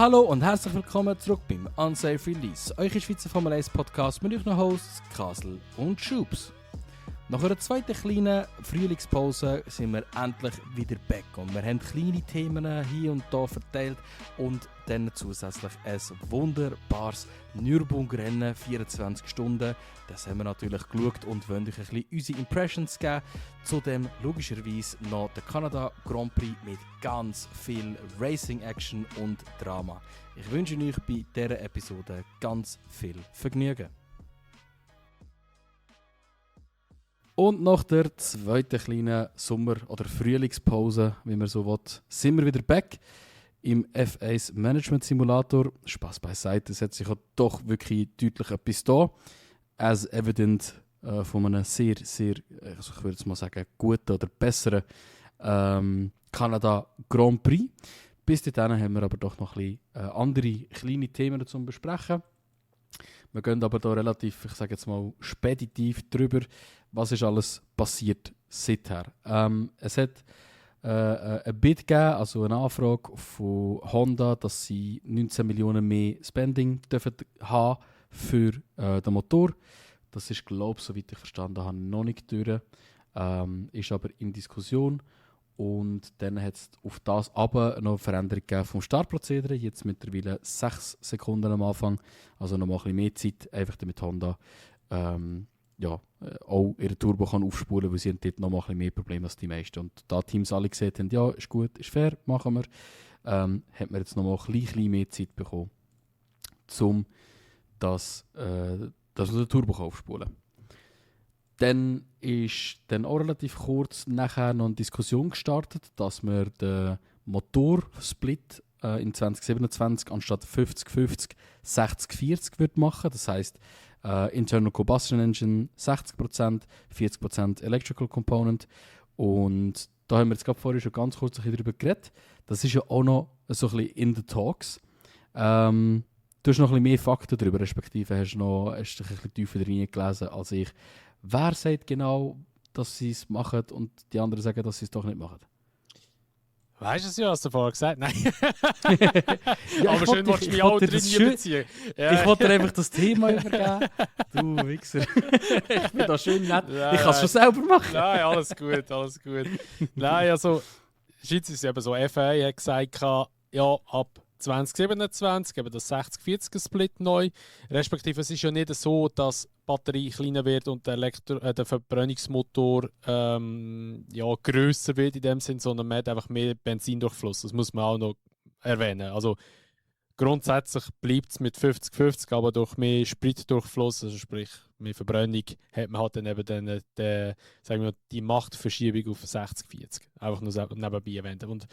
Hallo und herzlich willkommen zurück beim Unsafe Release, eure Schweizer Formel 1 Podcast mit euren Hosts Kasel und Schubs. Nach einer zweiten kleinen Frühlingspause sind wir endlich wieder back und wir haben kleine Themen hier und da verteilt und dann zusätzlich ein wunderbares Nürburgring-Rennen, 24 Stunden. Das haben wir natürlich geschaut und wollen euch ein bisschen unsere Impressions geben. Zudem logischerweise noch der Kanada Grand Prix mit ganz viel Racing-Action und Drama. Ich wünsche euch bei dieser Episode ganz viel Vergnügen. Und nach der zweiten kleinen Sommer- oder Frühlingspause, wie man so will, sind wir wieder back im F1 Management Simulator. Spaß beiseite, es hat sich ja doch wirklich deutlich etwas da. As evident von einem sehr, sehr, also ich würde jetzt mal sagen, guten oder besseren Kanada Grand Prix. Bis dahin haben wir aber doch noch ein bisschen andere kleine Themen zu besprechen. Wir gehen aber hier relativ, ich sage jetzt mal, speditiv drüber, was ist alles passiert seither. Es hat ein Bid gegeben, also eine Anfrage von Honda, dass sie 19 Millionen mehr Spending dürfen haben für den Motor. Das ist, glaube ich, soweit ich verstanden habe, noch nicht durch. Ist aber in Diskussion. Und dann hat es auf das aber noch eine Veränderung gegeben vom Startprozedere. Jetzt mittlerweile 6 Sekunden am Anfang. Also noch mal ein bisschen mehr Zeit, einfach damit Honda auch ihre Turbo kann aufspulen kann, weil sie haben dort noch mal ein bisschen mehr Probleme als die meisten. Und da Teams alle gesehen haben, ja, ist gut, ist fair, machen wir, hat man jetzt noch mal ein bisschen mehr Zeit bekommen, um dass man den Turbo aufspulen kann. Dann ist dann auch relativ kurz nachher noch eine Diskussion gestartet, dass wir den Motorsplit in 2027 anstatt 50-50 60-40 wird machen. Das heisst, Internal Combustion Engine 60%, 40% Electrical Component. Und da haben wir jetzt gerade vorher schon ganz kurz darüber geredet. Das ist ja auch noch so ein bisschen in the talks. Du hast noch ein bisschen mehr Fakten darüber, respektive hast dich ein bisschen tiefer reingelesen als ich. Wer sagt genau, dass sie es machen und die anderen sagen, dass sie es doch nicht machen? Weißt du es ja, hast du vorher gesagt? Nein. Ja, aber schön, willst du mich auch drin beziehen. Ja. Ich wollte dir einfach das Thema übergeben. Du Wichser. Ich bin da schön nett. Nein, ich kann es schon selber machen. Nein, alles gut, alles gut. Nein, also, Schweiz ist eben so, FIA hat gesagt, ja, ab 2027 eben das 60-40-Split neu. Respektive es ist ja nicht so, dass die Batterie kleiner wird und der Verbrennungsmotor grösser wird in dem Sinn, sondern man hat einfach mehr Benzindurchfluss. Das muss man auch noch erwähnen. Also grundsätzlich bleibt es mit 50-50, aber durch mehr Spritdurchfluss, also sprich mehr Verbrennung, hat man halt dann eben sagen wir, die Machtverschiebung auf 60-40. Einfach nur nebenbei erwähnen. Und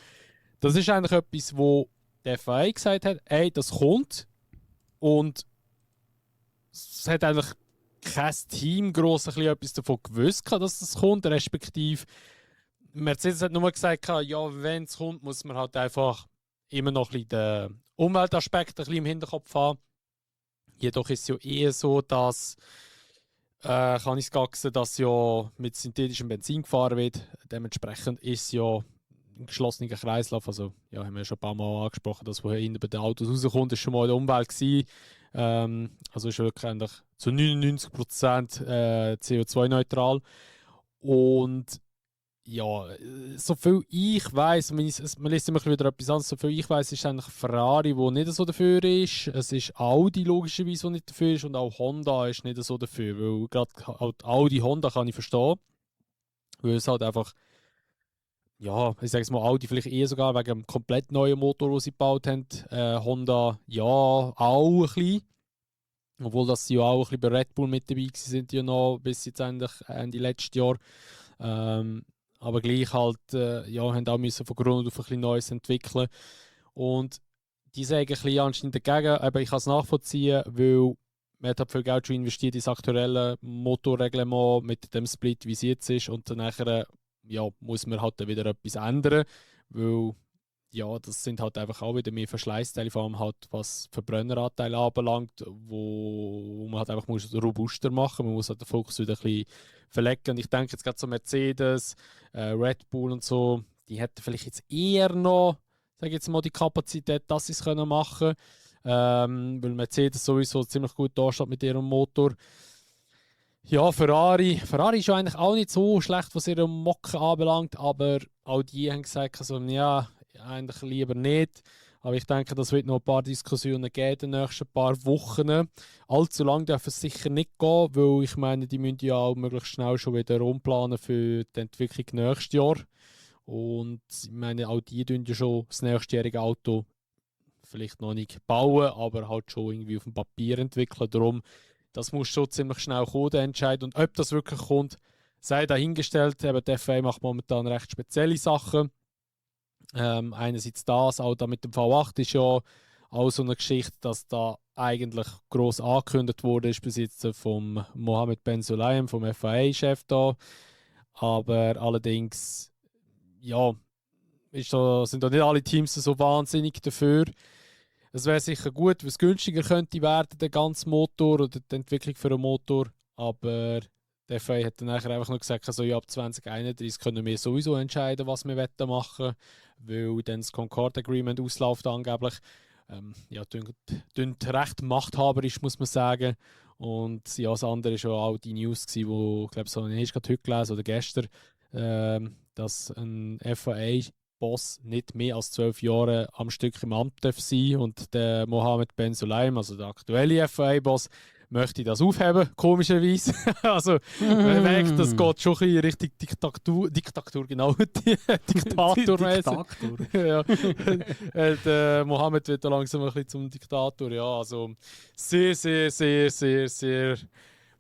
das ist eigentlich etwas, wo der FIA gesagt hat, ey, das kommt. Und es hat eigentlich kein Team gross etwas davon gewusst, dass das kommt. Respektive Mercedes hat nur gesagt, ja, wenn es kommt, muss man halt einfach immer noch ein bisschen den Umweltaspekt ein bisschen im Hinterkopf haben. Jedoch ist es ja eher so, dass kann ich es gaxen, dass ja mit synthetischem Benzin gefahren wird. Dementsprechend ist es ja ein geschlossener Kreislauf. Also, ja, haben wir schon ein paar Mal angesprochen, dass was hinten bei den Autos rauskommt, ist schon mal in der Umwelt gewesen. Also ist wirklich eigentlich zu 99% CO2-neutral. Und ja, soviel ich weiss, man liest immer wieder etwas anderes, soviel ich weiss, ist eigentlich Ferrari, der nicht so dafür ist. Es ist Audi logischerweise, der nicht dafür ist, und auch Honda ist nicht so dafür. Weil gerade halt Audi, Honda kann ich verstehen. Weil es halt einfach, ja, ich sage es mal, Audi vielleicht eher sogar wegen dem komplett neuen Motor, den sie gebaut haben. Honda, ja, auch ein bisschen. Obwohl dass sie ja auch ein bisschen bei Red Bull mit dabei sind, ja noch bis jetzt endlich Ende letztes Jahr. Aber gleich halt, haben auch müssen von Grund auf ein bisschen Neues entwickeln. Und die sagen ein bisschen anscheinend dagegen, aber ich kann es nachvollziehen, weil man hat viel Geld schon investiert in das aktuelle Motorreglement mit dem Split, wie es jetzt ist. Und dann nachher, muss man halt wieder etwas ändern, weil ja, das sind halt einfach auch wieder mehr Verschleißteile, vor allem halt was Verbrenneranteile anbelangt, wo man halt einfach muss robuster machen muss. Man muss halt den Fokus wieder ein bisschen verlegen. Und ich denke jetzt gerade so Mercedes, Red Bull und so, die hätten vielleicht jetzt eher noch sage jetzt mal, die Kapazität, dass sie es machen können. Weil Mercedes sowieso ziemlich gut da steht mit ihrem Motor. Ja, Ferrari ist ja eigentlich auch nicht so schlecht, was ihre Mocken anbelangt, aber auch die haben gesagt, also, ja, eigentlich lieber nicht. Aber ich denke, das wird noch ein paar Diskussionen geben in den nächsten paar Wochen. Allzu lange darf es sicher nicht gehen, weil ich meine, die müssen ja auch möglichst schnell schon wieder umplanen für die Entwicklung nächstes Jahr. Und ich meine, auch die tun ja schon das nächstjährige Auto vielleicht noch nicht bauen, aber halt schon irgendwie auf dem Papier entwickeln. Darum, das muss schon ziemlich schnell kommen, der Entscheid. Und ob das wirklich kommt, sei dahingestellt. Eben, die FIA macht momentan recht spezielle Sachen. Einerseits das, auch da mit dem V8 ist ja auch so eine Geschichte, dass da eigentlich gross angekündigt wurde, ist bis jetzt vom Mohammed Ben Sulayem, vom FIA-Chef da. Aber allerdings, ja, sind da nicht alle Teams so wahnsinnig dafür. Es wäre sicher gut, wenn es günstiger könnte werden, der ganze Motor oder die Entwicklung für einen Motor. Aber der FIA hat dann einfach nur gesagt, also, ja, ab 2031 können wir sowieso entscheiden, was wir machen wollen, weil dann das Concord Agreement ausläuft angeblich. Ja, klingt recht machthaberisch, muss man sagen. Und ja, das andere war ja auch die News, die, ich glaube, so habe ich gerade heute gelesen oder gestern, dass ein FIA-Boss nicht mehr als 12 Jahre am Stück im Amt darf sein. Und der Mohammed Ben Sulayem, also der aktuelle FIA-Boss, möchte das aufheben, komischerweise. Also, man merkt, das geht schon in Richtung Diktatur, genau, Diktatormäßig. Ja. Der Mohammed wird da langsam ein bisschen zum Diktator, ja, also sehr, sehr, sehr, sehr, sehr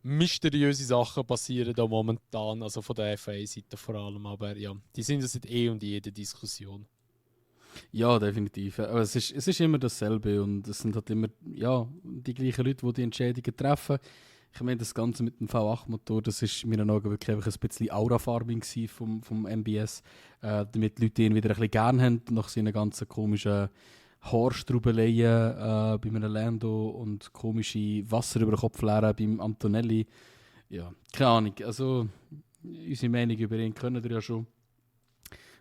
mysteriöse Sachen passieren da momentan, also von der FIA-Seite vor allem, aber ja, die sind ja seit und je in der Diskussion. Ja, definitiv. Aber es ist immer dasselbe und es sind halt immer die gleichen Leute, die die Entscheidungen treffen. Ich meine, das Ganze mit dem V8-Motor, das ist in meinen Augen wirklich einfach ein bisschen Aura-Farming vom MBS, damit die Leute ihn wieder ein bisschen gerne haben, nach seinen ganzen komischen Haarstraubeleien bei einem Lando und komische Wasser über den Kopf leeren beim Antonelli. Ja, keine Ahnung. Also, unsere Meinung über ihn können wir ja schon.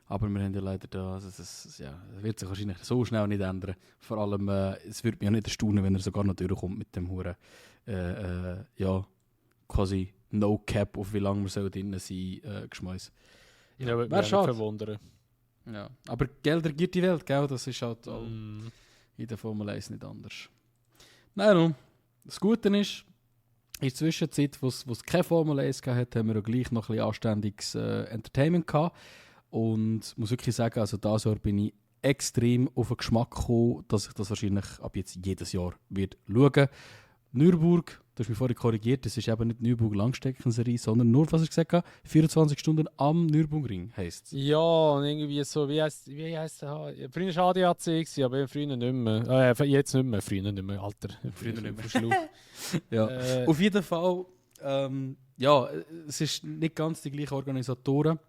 Aber wir haben ja leider da, also das wird sich wahrscheinlich so schnell nicht ändern. Vor allem, es würde mich ja nicht erstaunen, wenn er sogar noch durchkommt mit dem Huren, quasi No Cap, auf wie lange wir so drin sein, Geschmäus. Ja, wäre schade. Verwundern. Ja, aber Geld regiert die Welt, gell? Das ist halt auch in der Formel 1 nicht anders. Nein, das Gute ist, in der Zwischenzeit, wo es keine Formel 1 gab, haben wir auch gleich noch ein bisschen anständiges Entertainment gehabt. Und ich muss wirklich sagen, also dieses Jahr bin ich extrem auf den Geschmack gekommen, dass ich das wahrscheinlich ab jetzt jedes Jahr wird schauen. Nürburg, du hast mich vorhin korrigiert, das ist eben nicht Nürburg-Langstreckenserie, sondern nur, was ich gesagt habe, 24 Stunden am Nürburgring heisst es. Ja, und irgendwie so, wie heisst der? Früher war ADAC, aber früher nicht mehr. Jetzt nicht mehr, früher nicht mehr, Alter. Früher nicht mehr. Ja. Auf jeden Fall, es ist nicht ganz die gleichen Organisatoren.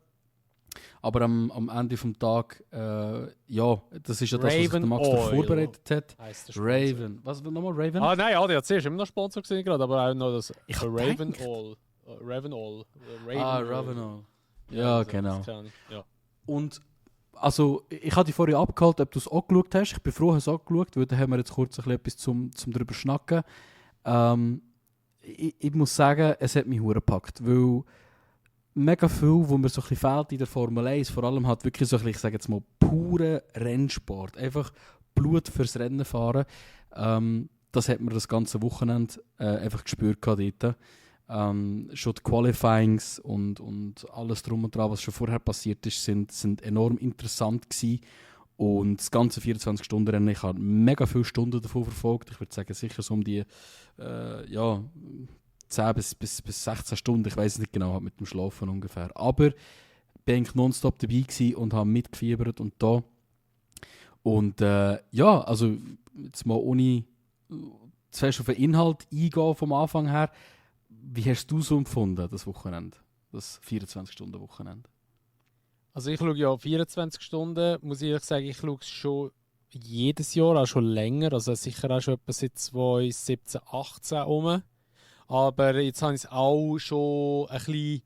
Aber am Ende des Tages, das ist ja das, was der Max vorbereitet hat. Raven. Was nochmal Raven? Ah nein, ADAC ist immer noch Sponsor gewesen gerade, aber auch noch das Raven All. Raven All. Raven All. Ja, also, genau. Ja. Und also, ich habe dich vorhin abgehalten, ob du es auch geschaut hast. Ich bin froh, dass du es auch geschaut, weil da haben wir jetzt kurz etwas zum drüber schnacken. Ich muss sagen, es hat mich verdammt gepackt, weil mega viel, wo mir so ein bisschen fehlt in der Formel 1, vor allem halt wirklich so ein bisschen, ich sage jetzt mal, pure Rennsport. Einfach Blut fürs Rennen fahren. Das hat man das ganze Wochenende einfach gespürt dort. Schon die Qualifyings und alles drum und dran, was schon vorher passiert ist, sind enorm interessant gewesen. Und das ganze 24-Stunden-Rennen, ich habe mega viele Stunden davon verfolgt. Ich würde sagen, sicher so um die 10 bis 16 Stunden, ich weiß es nicht genau, halt mit dem Schlafen ungefähr. Aber bin ich nonstop dabei gewesen und habe mitgefiebert und da. Und also jetzt mal ohne zuerst auf den Inhalt eingehen vom Anfang her. Wie hast du so empfunden, das Wochenende? Das 24-Stunden-Wochenende? Also ich schaue ja 24 Stunden, muss ich ehrlich sagen, ich schaue es schon jedes Jahr, auch schon länger, also sicher auch schon etwa seit 2017, 18 rum. Aber jetzt habe ich es auch schon ein bisschen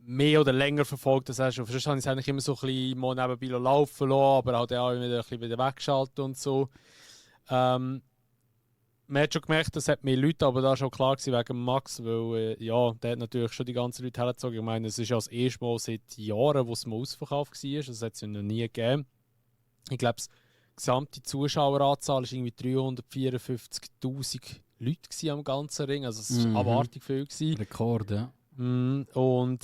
mehr oder länger verfolgt das auch schon. Sonst habe ich es eigentlich immer so ein bisschen mal nebenbei laufen lassen, aber halt auch wieder ein bisschen wieder weggeschaltet und so. Man hat schon gemerkt, das hat mehr Leute, aber da war schon klar gewesen wegen Max, weil ja, der hat natürlich schon die ganzen Leute hergezogen. Ich meine, es ist ja das erste Mal seit Jahren, wo es mal ausverkauft war. Das hat es ja noch nie gegeben. Ich glaube, die gesamte Zuschaueranzahl war irgendwie 354'000 Leute am ganzen Ring. Also es war abartig viel gewesen. Rekord, ja. Und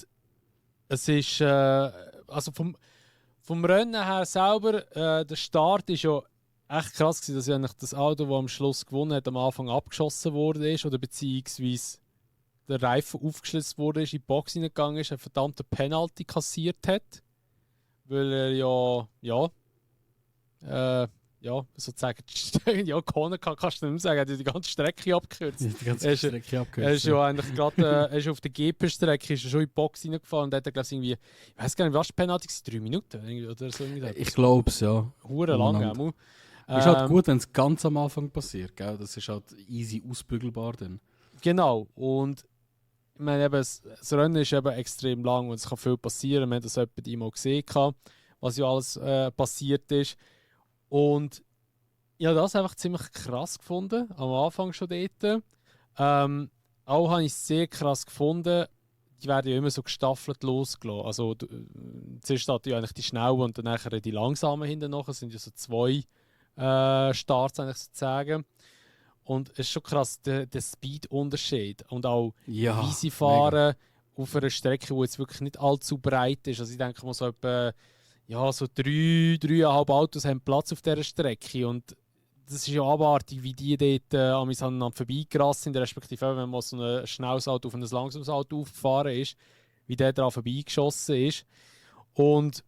es ist, also vom Rennen her selber, der Start ist ja echt krass gewesen, dass eigentlich das Auto, das am Schluss gewonnen hat, am Anfang abgeschossen wurde oder beziehungsweise der Reifen aufgeschlitzt wurde, in die Box hineingegangen ist, eine verdammte Penalty kassiert hat, weil er sozusagen ja, Corner kannst du nicht mehr sagen, er hat die ganze Strecke abgekürzt. Die ganze Strecke abgekürzt. Er ist ja eigentlich gerade er ist auf der GP-Strecke ist er schon in die Box reingefahren und hat glaube ich irgendwie, ich weiß gar nicht, was die Penalty war, 3 Minuten oder so. Ich glaube es, ja. Hure lang auch. Ist halt gut, wenn es ganz am Anfang passiert, gell? Das ist halt easy ausbügelbar dann. Genau, und ich meine, eben, das Rennen ist eben extrem lang und es kann viel passieren. Wir haben das jemand einmal gesehen, was ja alles passiert ist. Und ich habe das einfach ziemlich krass gefunden, am Anfang schon dort. Auch habe ich es sehr krass gefunden, die werden ja immer so gestaffelt losgelassen. Also zuerst steht ja eigentlich die Schnellen und dann nachher die langsamen hinten noch. Es sind ja so 2 Starts eigentlich sozusagen. Und es ist schon krass, der Speed-Unterschied und auch wie sie fahren auf einer Strecke, die jetzt wirklich nicht allzu breit ist. Also ich denke mal so etwa, ja, so 3,5 Autos haben Platz auf dieser Strecke und das ist ja abartig, wie die dort aneinander vorbeigerast sind, respektive wenn man so ein schnelles Auto auf ein langsames Auto aufgefahren ist, wie der daran vorbeigeschossen ist. Und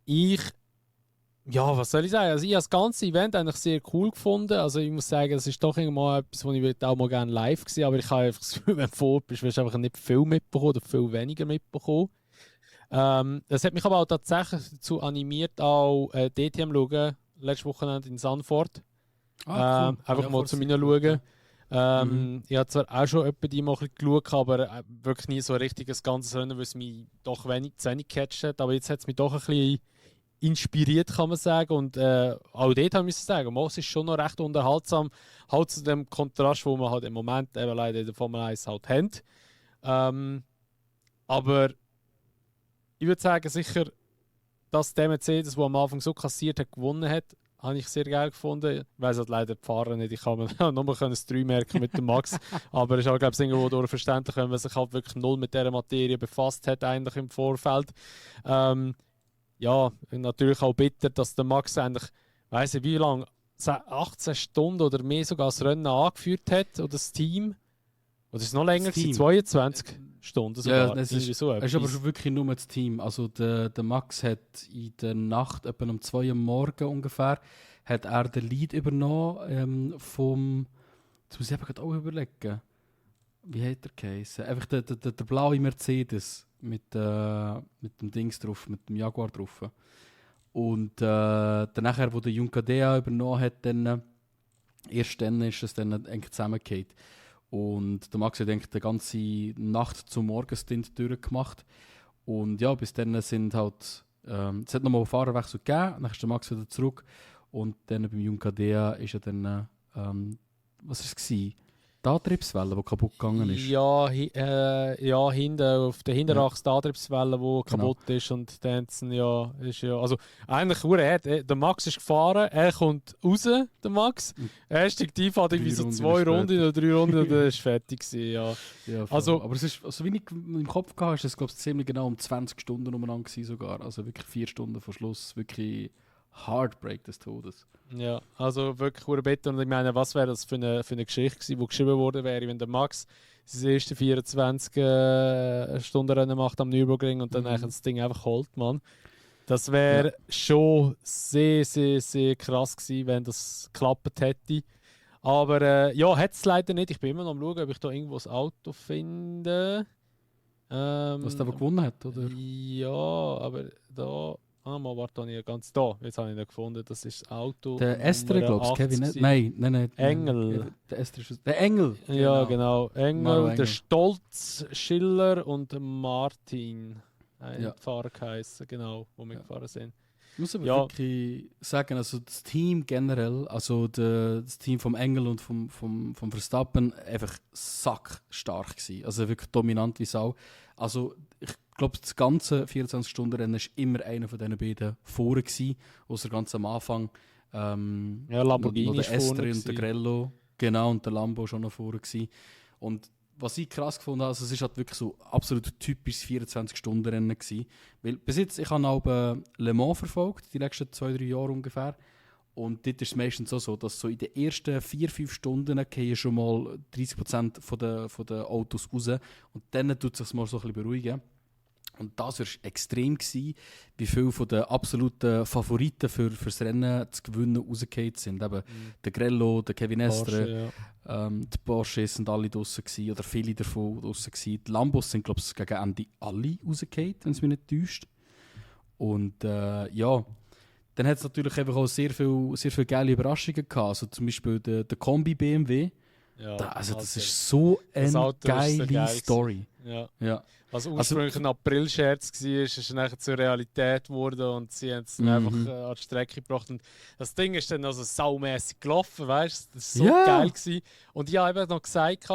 ja, was soll ich sagen? Also ich habe das ganze Event eigentlich sehr cool gefunden. Also ich muss sagen, es ist doch irgendwann etwas, was ich auch mal gerne live gesehen, aber ich habe einfach das Gefühl, wenn du vor bist, wirst du einfach nicht viel mitbekommen oder viel weniger mitbekommen. Das hat mich aber auch tatsächlich dazu animiert, auch DTM zu schauen, letztes Wochenende in Sanford. Cool. Einfach mal zu mir schauen. Ich habe zwar auch schon etwa die mal geschaut, aber wirklich nie so richtig das ganze Rennen, weil es mich doch zu wenig gecatcht hat. Aber jetzt hat es mich doch ein bisschen inspiriert, kann man sagen. Und auch dort habe ich sagen, Moos ist schon noch recht unterhaltsam, halt zu dem Kontrast, wo wir halt im Moment eben leider in der Formel 1 halt haben. Aber ich würde sagen, sicher, dass der Mercedes, der am Anfang so kassiert hat, gewonnen hat, habe ich sehr geil gefunden. Ich weiss halt leider die Fahrer nicht, ich kann mir nur ein 3 merken mit dem Max. Aber es ist auch, glaube ich, irgendwo durchverständlich, wenn man sich halt wirklich null mit dieser Materie befasst hat, eigentlich im Vorfeld. Ja, natürlich auch bitter, dass der Max eigentlich, weiss ich wie lange, 18 Stunden oder mehr sogar das Rennen angeführt hat, oder das Team. Oder ist es noch länger, 22 Stunden sogar. Ja, es ist aber schon wirklich nur das Team. Also der Max hat in der Nacht, etwa um 2 Uhr morgens ungefähr, hat er den Lead übernommen vom, jetzt muss ich einfach auch überlegen, wie hat der geheißen? Einfach der blaue Mercedes mit dem Dings drauf, mit dem Jaguar drauf. Und dann nachher, wo der Juncadella übernommen hat, dann, erst dann ist es dann eigentlich zusammengefallen. Und der Max hat eigentlich die ganze Nacht zum Morgenstint durchgemacht. Und ja, bis dann sind halt, es hat nochmal einen Fahrerwechsel gegeben, dann ist der Max wieder zurück. Und dann beim Juncadella ist er dann, was war es? Die Antriebswelle, die kaputt gegangen ist. Ja, hinten auf der Hinterachse die Antriebswelle, die kaputt ist. Und dann ist ja, also eigentlich der Max ist gefahren, er kommt raus, der Max. Er steigt ein, fährt irgendwie so 2 Runden oder 3 Runden und dann ist fertig gewesen, ja. Also, aber es ist, also wie ich im Kopf hatte, ist es glaube ich ziemlich genau um 20 Stunden umeinander gewesen sogar. Also wirklich 4 Stunden vor Schluss, wirklich Heartbreak des Todes. Ja, also wirklich bitter. Und ich meine, was wäre das für eine Geschichte gewesen, die geschrieben worden wäre, wenn der Max sein erstes 24-Stunden-Rennen macht am Nürburgring und dann das Ding einfach holt, Mann. Das wäre schon sehr, sehr, sehr krass gewesen, wenn das geklappt hätte. Aber ja, hat es leider nicht. Ich bin immer noch am schauen, ob ich da irgendwo das Auto finde. Was der aber gewonnen hat, oder? Ja, aber da warte, habe ich ganz da. Jetzt habe ich ihn gefunden. Das ist das Auto. Der Estre, glaube ich, Kevin. Nein. Engel. Der Estre ist der Engel. Ja, genau. Maro Engel, der Engel. Stolz, Schiller und Martin. Ja. Die Fahrer geheißen, genau, wo wir gefahren sind. Ich muss aber Ja. wirklich sagen, also das Team generell, also das Team vom Engel und vom Verstappen, einfach sackstark gewesen. Also wirklich dominant wie Sau. Also ich glaube, das ganze 24-Stunden-Rennen war immer einer von diesen beiden vorne gewesen, außer ganz am Anfang. Ja, Lamborghini noch ist der vorne Estre und der gewesen. Grello, genau, und der Lambo schon noch vorne gewesen. Und was ich krass gefunden habe, also es ist halt wirklich so absolut typisches 24-Stunden-Rennen gewesen. Weil bis jetzt, ich habe auch Le Mans verfolgt, die letzten 2-3 Jahre ungefähr. Und dort ist es meistens so, dass so in den ersten 4-5 Stunden gehen schon mal 30% von den Autos raus. Und dann tut es sich mal so ein bisschen beruhigen. Und das war extrem gewesen, wie viele von den absoluten Favoriten fürs Rennen zu gewinnen rausgefallen sind. Eben der Grello, der Kevin Estre, die Porsches sind alle draussen gewesen, oder viele davon draussen gewesen. Die Lambos sind, glaube ich, gegen Ende alle rausgefallen, wenn es mich nicht täuscht. Und ja, dann hat es natürlich einfach auch sehr viel geile Überraschungen gehabt. Also zum Beispiel der Kombi BMW. Ja, Das ist so eine geile Story. Ja. Was ursprünglich ein April-Scherz war, ist nachher zur Realität geworden und sie haben es dann einfach an die Strecke gebracht. Und das Ding ist dann also saumässig gelaufen, weißt du? Das war so geil gewesen. Und ich habe eben noch gesagt,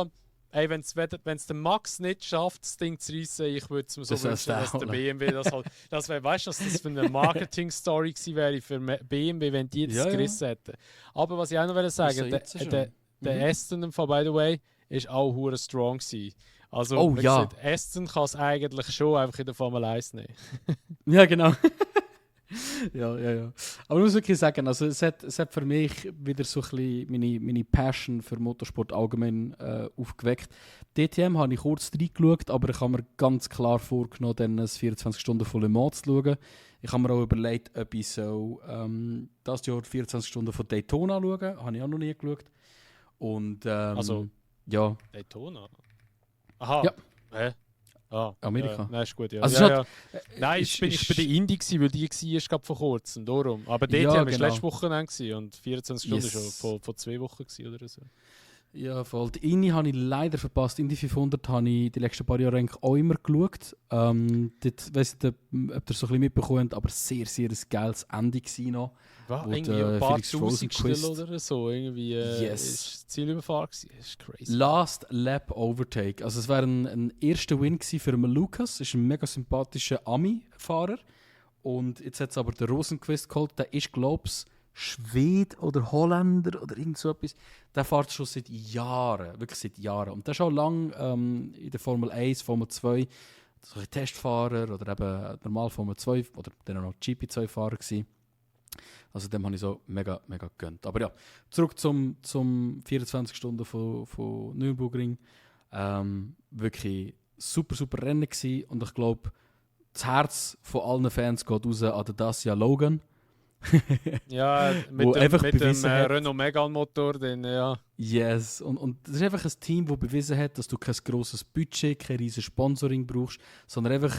ey, wenn es der Max nicht schafft, das Ding zu reissen, ich würde es mir so wünschen, dass der BMW das halt. Das wäre, weißt du, was das für eine Marketing-Story gewesen wäre für BMW, wenn die das gerissen hätten. Aber was ich auch noch sagen wollte, der Aston, by the way, ist auch hure strong gewesen. Also, wie gesagt, Aston kann es eigentlich schon einfach in der Formel 1 nehmen. Ja, genau. ja. Aber ich muss wirklich sagen, also es hat für mich wieder so ein bisschen meine Passion für Motorsport allgemein aufgeweckt. DTM habe ich kurz reingeschaut, aber ich habe mir ganz klar vorgenommen, dann das 24 Stunden von Le Mans zu schauen. Ich habe mir auch überlegt, ob ich so das Jahr 24 Stunden von Daytona schauen. Habe ich auch noch nie geschaut. Und ja. Daytona? Aha. Ja. Hä? Ah, Amerika. Nein, ist gut, ja. Also Nein, ich bin bei der Indie gewesen, weil die war gerade vor kurzem, darum. Aber DTM war letzte Woche und 24 Stunden schon vor 2 Wochen gewesen, oder so. Ja, voll. Die Indy habe ich leider verpasst. Indy 500 habe ich die letzten paar Jahre eigentlich auch immer geschaut. Dort weiss ich nicht, ob ihr so ein bisschen mitbekommt, aber sehr, sehr ein geiles Ende war noch. Was? Irgendwie ein paar Tausendstel oder so. Irgendwie ist Zielüberfahrt gewesen. Das ist crazy. Last Lap Overtake. Also es war ein erster Win für Lucas. Das ist ein mega sympathischer Ami-Fahrer. Und jetzt hat es aber der Rosenqvist geholt. Der ist, glaube ich, Schwede oder Holländer oder irgend so etwas. Der fährt schon seit Jahren, wirklich seit Jahren. Und der ist schon lange in der Formel 1, Formel 2, so ein Testfahrer oder eben normal Formel 2 oder dann noch GP2-Fahrer gewesen. Also dem habe ich so mega, mega gegönnt. Aber ja, zurück zum 24 Stunden von Nürburgring. Wirklich super, super Rennen gewesen. Und ich glaube, das Herz von allen Fans geht raus an den Dacia Logan. Ja, mit dem Renault Megane Motor, ja. Yes, und das ist einfach ein Team, das bewiesen hat, dass du kein grosses Budget, kein riesiges Sponsoring brauchst, sondern einfach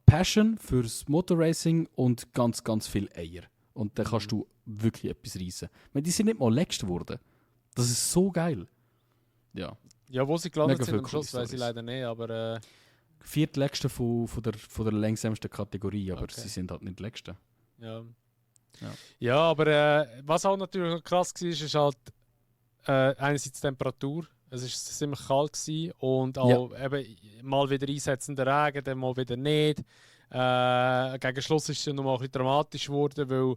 Passion fürs Motorracing und ganz, ganz viel Eier. Und dann kannst du wirklich etwas reissen. Die sind nicht mal Letzte geworden. Das ist so geil. Ja, wo sie gelandet sind am Schluss, weiß ich leider nicht, aber... Viertletzte von der längsamsten Kategorie, aber sie sind halt nicht die Letzte. Ja, aber was auch natürlich noch krass war, ist halt einerseits die Temperatur. Es war ziemlich kalt gewesen und auch eben mal wieder einsetzender Regen, dann mal wieder nicht. Gegen Schluss ist es noch mal ein bisschen dramatisch geworden, weil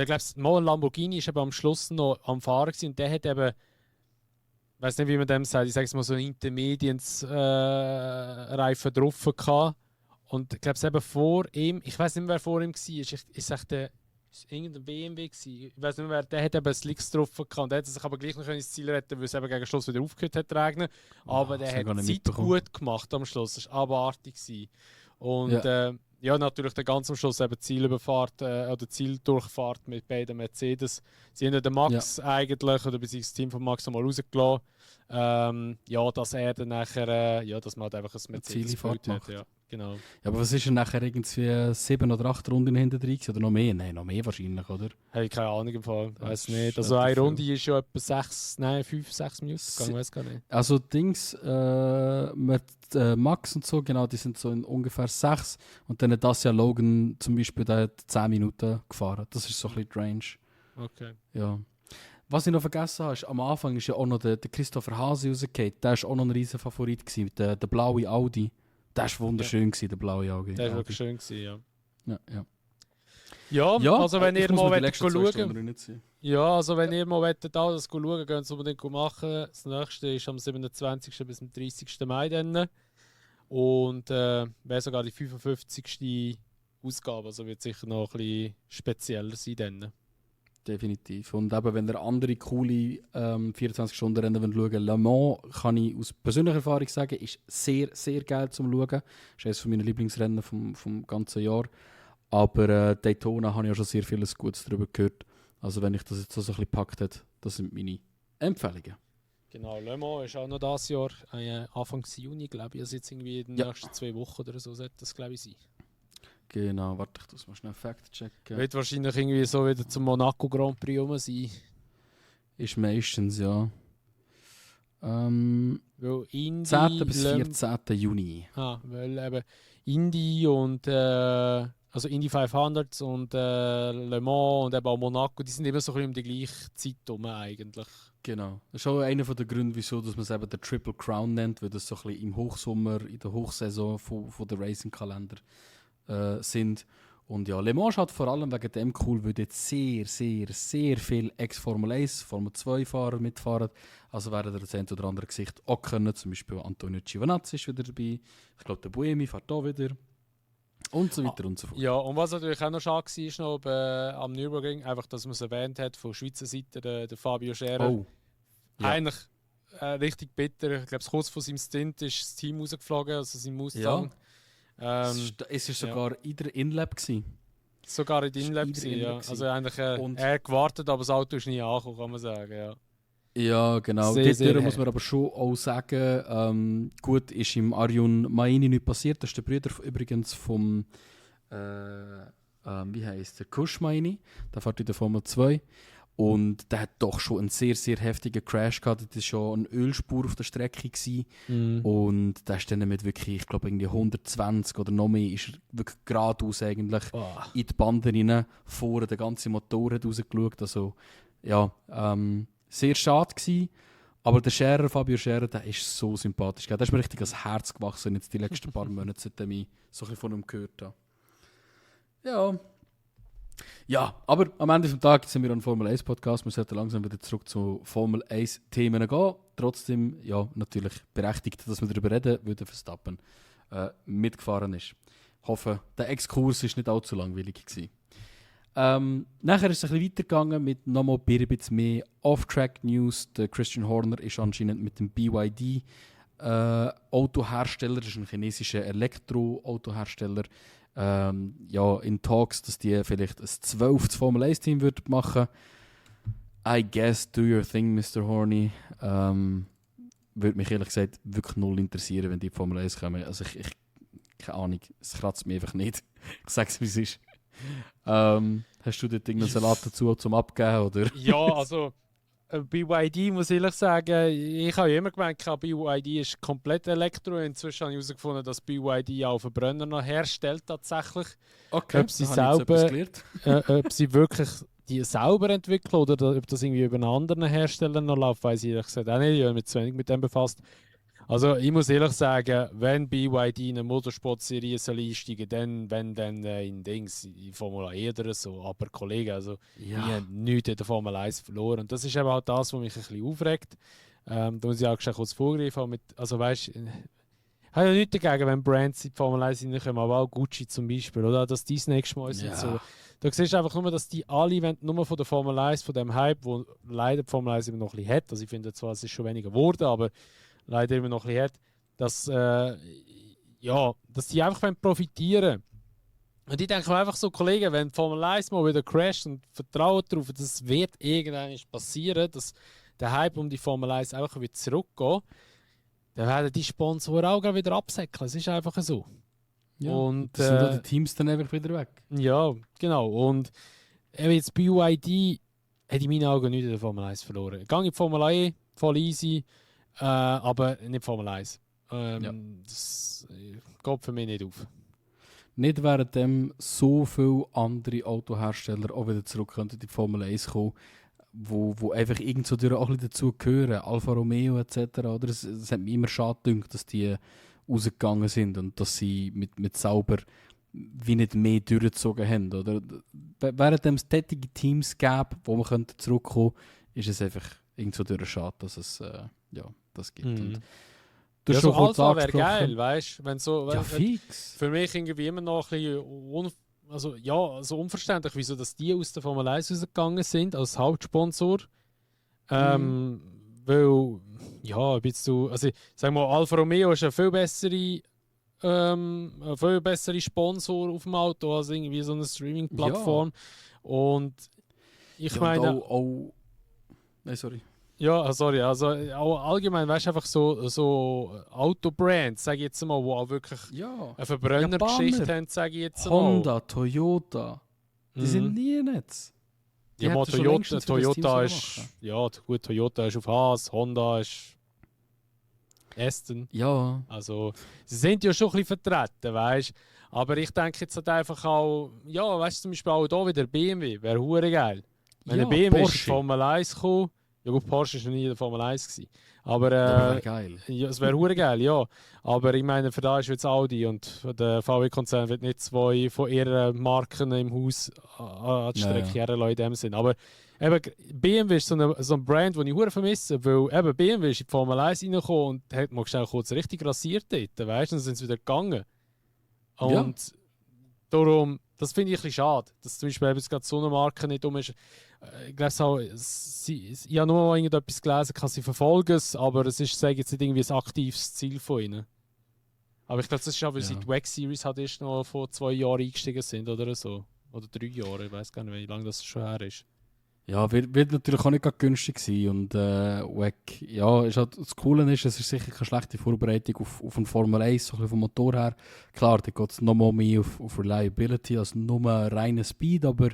ein Lamborghini ist eben am Schluss noch am Fahren gewesen, und der hat eben, ich weiß nicht, wie man dem sagt, ich sage es mal so, einen Intermediate-Reifen drauf gehabt. Und ich glaube, eben vor ihm, ich weiß nicht mehr, wer vor ihm war, ich sage, irgendein BMW gewesen. Ich weiß nicht mehr, der hat eben Slicks drauf gehabt und der hat sich aber gleich noch ins Ziel retten, weil es eben gegen Schluss wieder aufgehört hat zu regnen. Aber der hat Zeit gut gemacht am Schluss, das war abartig gewesen. Und natürlich dann ganz am Schluss eben Zielüberfahrt oder Zieldurchfahrt mit beiden Mercedes. Sie haben den Max eigentlich, oder beziehungsweise das Team von Max mal rausgelassen. Dass er dann nachher, dass man halt einfach ein Mercedes gebaut hat. Genau. Ja, aber was ist denn nachher irgendwie 7 oder 8 Runden hinter drin gewesen? Oder noch mehr? Nein, noch mehr wahrscheinlich, oder? Habe ich keine Ahnung im Fall. Das Weiß ist nicht. Also relativ eine viel. Runde ist ja etwa 5, 6 Minuten gegangen, weiß gar nicht. Also Dings mit Max und so, genau, die sind so in ungefähr 6 und dann hat das ja Logan zum Beispiel, der hat 10 Minuten gefahren. Das ist so ein bisschen die Range. Okay. Ja. Was ich noch vergessen habe, ist, am Anfang ist ja auch noch der Christopher Hase rausgekommen. Der war auch noch ein riesen Favorit gewesen, der blaue Audi. Der war wunderschön gewesen, der blaue Audi. Der war wirklich schön gewesen, ja. Ja. Ja, also wenn ihr mal wollt schauen, schauen. ja, also wenn ihr mal wollt, da das schauen, könnt ihr es unbedingt machen. Das nächste ist am 27. bis zum 30. Mai dann. Und wäre sogar die 55. Ausgabe, also wird sicher noch ein bisschen spezieller sein dann. Definitiv. Und eben, wenn ihr andere coole 24-Stunden-Rennen schauen wollt, Le Mans, kann ich aus persönlicher Erfahrung sagen, ist sehr, sehr geil zum Schauen. Das ist eines meiner Lieblingsrennen vom ganzen Jahr. Aber Daytona habe ich auch schon sehr vieles Gutes darüber gehört. Also wenn ich das jetzt so ein bisschen gepackt hätte, das sind meine Empfehlungen. Genau, Le Mans ist auch noch dieses Jahr, Anfang Juni, glaube ich. Also jetzt irgendwie in den nächsten 2 Wochen oder so sollte das, glaube ich, sein. Genau, warte, ich muss mal schnell Fact checken. Wird wahrscheinlich irgendwie so wieder zum Monaco Grand Prix rum sein. Ist meistens, ja. Weil Indy, 10. bis 14. Juni. Weil eben Indy und also Indy 500 und Le Mans und eben auch Monaco, die sind immer so ein bisschen um die gleiche Zeit herum eigentlich. Genau. Das ist auch einer der Gründe, wieso dass man es eben den Triple Crown nennt, weil das so ein bisschen im Hochsommer, in der Hochsaison von der Racing-Kalender sind. Und ja, Le Mans hat vor allem wegen dem cool, weil dort sehr, sehr, sehr viel Ex-Formel 1, Formel 2 Fahrer mitfahren. Also werden das ein oder andere Gesicht auch können. Zum Beispiel Antonio Giovinazzi ist wieder dabei. Ich glaube, der Buemi fährt auch wieder. Und so weiter und so fort. Ja, und was natürlich auch noch schade war, ist noch am Nürburgring, einfach, dass man es erwähnt hat, von Schweizer Seite, der Fabio Scherer. Oh. Ja. Eigentlich richtig bitter. Ich glaube, kurz vor seinem Stint ist das Team rausgeflogen, also sein Mustang. Ja. Es war sogar in der InLab gewesen. Sogar in der InLab gewesen, ja. Also eigentlich er gewartet, aber das Auto ist nie angekommen, kann man sagen, ja. Ja, genau. Dort muss man aber schon auch sagen, gut, ist im Arjun Maini nicht passiert. Das ist der Bruder übrigens vom, wie heisst der, Kush Maini. Der fährt in der Formel 2. Und der hat doch schon einen sehr, sehr heftigen Crash gehabt. Das war schon eine Ölspur auf der Strecke gewesen. Und der ist dann mit wirklich, ich glaube, irgendwie 120 oder noch mehr, ist er wirklich geradeaus eigentlich in die Bande rein. Vorne der ganze Motor hat rausgeschaut. Also, ja, sehr schade gewesen. Aber der Scherer, Fabio Scherer, der ist so sympathisch. Der ist mir richtig ans Herz gewachsen jetzt die letzten paar Monate, seitdem ich so ein bisschen von ihm gehört habe. Ja. Ja, aber am Ende des Tages sind wir an Formel 1 Podcast. Wir sollten langsam wieder zurück zu Formel 1 Themen gehen. Trotzdem, ja, natürlich berechtigt, dass wir darüber reden, weil der Verstappen mitgefahren ist. Ich hoffe, der Exkurs war nicht allzu langweilig gewesen. Nachher ist es ein bisschen weitergegangen mit nochmal ein bisschen mehr Off-Track-News. Der Christian Horner ist anscheinend mit dem BYD Autohersteller, das ist ein chinesischer Elektroautohersteller, ja, in Talks, dass die vielleicht ein 12. Formel 1 Team machen. I guess, do your thing, Mr. Horny. Würde mich ehrlich gesagt wirklich null interessieren, wenn die Formel 1 kommen. Also ich keine Ahnung, es kratzt mich einfach nicht. Ich sage es, wie es ist. Hast du dort irgendeinen Salat dazu zum Abgeben? Oder? Ja, also BYD muss ich ehrlich sagen, ich habe ja immer gemeint, BYD ist komplett Elektro. Inzwischen habe ich herausgefunden, dass BYD auch Verbrenner noch herstellt tatsächlich. Okay, ob sie wirklich die selber entwickeln oder ob das irgendwie über einen anderen Hersteller noch läuft, weiß ich ehrlich gesagt auch nicht. Ich habe mich zu wenig mit dem befasst. Also ich muss ehrlich sagen, wenn BYD in eine Motorsportserie einsteigen, dann in Dings, in Formel 1 oder so. Aber Kollegen, also wir haben nichts in der Formel 1 verloren. Und das ist eben auch das, was mich ein bisschen aufregt. Da muss ich auch kurz vorgreifen. Also weißt, ich habe ja nichts dagegen, wenn Brands in die Formel 1 reinkommen, aber auch Gucci zum Beispiel, oder dass die das nächste Mal sind. So. Da siehst du einfach nur, dass die alle wenn nur von der Formel 1, von dem Hype, wo leider die Formel 1 immer noch ein bisschen hat. Also ich finde zwar, es ist schon weniger geworden, aber leider immer noch ein bisschen hat, dass die einfach profitieren wollen. Und ich denke mir einfach so, Kollegen, wenn Formel 1 mal wieder crasht und vertrauen darauf, das wird irgendwann passieren, dass der Hype um die Formel 1 einfach wieder zurückgeht, dann werden die Sponsoren auch wieder absäckeln. Es ist einfach so. Ja, Und das sind auch die Teams dann einfach wieder weg. ja, genau. Und eben jetzt BYD hat in meinen Augen nicht in der Formel 1 verloren. Gang in die Formel E, voll easy, aber nicht Formel 1. Ja. Das geht für mich nicht auf. Nicht währenddem so viele andere Autohersteller auch wieder zurück könnten in die Formel 1 kommen, wo einfach irgend so durch auch ein bisschen dazugehören, Alfa Romeo etc. Oder? Es hat mir immer schade gedacht, dass die rausgegangen sind und dass sie mit Sauber wie nicht mehr durchgezogen haben. Oder? Während es tätige Teams gäbe, wo man könnte zurückkommen könnte, ist es einfach irgend so durch schade, dass es das gibt. Und du Ja, hast so schon kurz Alpha wäre angesprochen. geil, weißt du? Wenn so, Ja, wenn, fix. für mich irgendwie immer noch ein bisschen unverständlich, wieso dass die aus der Formel 1 rausgegangen sind als Hauptsponsor. Weil, ja, ein bisschen, also ich sag mal, Alfa Romeo ist ein viel bessere Sponsor auf dem Auto als irgendwie so eine Streaming-Plattform. Und ich Ja, meine, und auch nein, sorry. ja, sorry, also auch allgemein, weißt du, einfach so Autobrands, sage ich jetzt mal, die auch wirklich Ja. eine Verbrennergeschichte Japaner. haben, sage ich jetzt mal. Honda, Toyota, die sind nie nett. Die Ja, mal hätten schon Toyota, längstens für das Team Toyota sollen ist, machen. ja gut, Toyota ist auf Haas, Honda ist Aston. Ja, Also, sie sind ja schon ein bisschen vertreten, weißt du. Aber ich denke jetzt halt einfach auch, ja, weißt du, zum Beispiel auch hier wieder BMW, wäre hure geil. Wenn ja, der BMW ist in die Porsche. Formel 1 kommt, ja gut, Porsche ist noch nie in der Formel 1 gewesen. Aber Wäre geil. ja, es wäre hure geil, ja. Aber ich meine, für da ist jetzt Audi und der VW-Konzern wird nicht zwei von ihren Marken im Haus an die Strecke herlassen in dem Sinn. Aber eben, BMW ist so ein Brand, den ich hure vermisse, weil eben BMW ist in die Formel 1 reingekommen und hat mal schnell kurz richtig rasiert dort, weißt du, und dann sind sie wieder gegangen. Und darum, das finde ich ein bisschen schade, dass zum Beispiel eben gerade so eine Marke nicht um ist. Ich glaube auch, ich habe nur mal irgendetwas gelesen, kann sie verfolgen es, aber es ist, sage ich jetzt nicht irgendwie ein aktives Ziel von ihnen. Aber ich glaube, das ist auch, weil sie die WEC Series hat erst noch vor 2 Jahren eingestiegen sind oder so. Oder 3 Jahre, ich weiß gar nicht, wie lange das schon her ist. Ja, wird natürlich auch nicht gerade günstig sein. Und WEC, ja, ist halt, das Coole ist, es ist sicher keine schlechte Vorbereitung auf eine Formel 1, so ein bisschen vom Motor her. Klar, da geht es nochmal mehr auf Reliability als nur reinen Speed, aber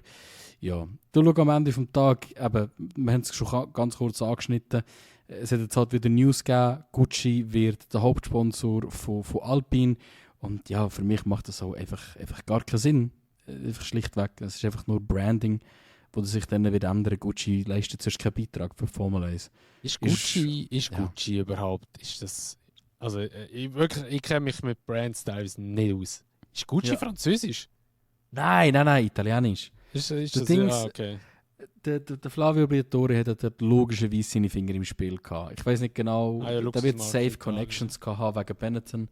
ja, du schau am Ende des Tages, eben, wir haben es schon ganz kurz angeschnitten, es hat jetzt halt wieder News gegeben, Gucci wird der Hauptsponsor von Alpine und ja, für mich macht das auch einfach gar keinen Sinn. Einfach schlichtweg, es ist einfach nur Branding, wo sich dann wieder ändern. Gucci leistet sonst keinen Beitrag für Formel 1. Ist Gucci überhaupt, ist das, also ich kenne mich mit Brands teilweise nicht aus. Ist Gucci französisch? Nein, italienisch. Ist Der das, Dings- ja, okay. Der Flavio Briatore hat dort logischerweise seine Finger im Spiel gehabt. Ich weiß nicht genau, ja, der wird Luxusmarke safe Italien. Connections gehabt haben wegen Benetton.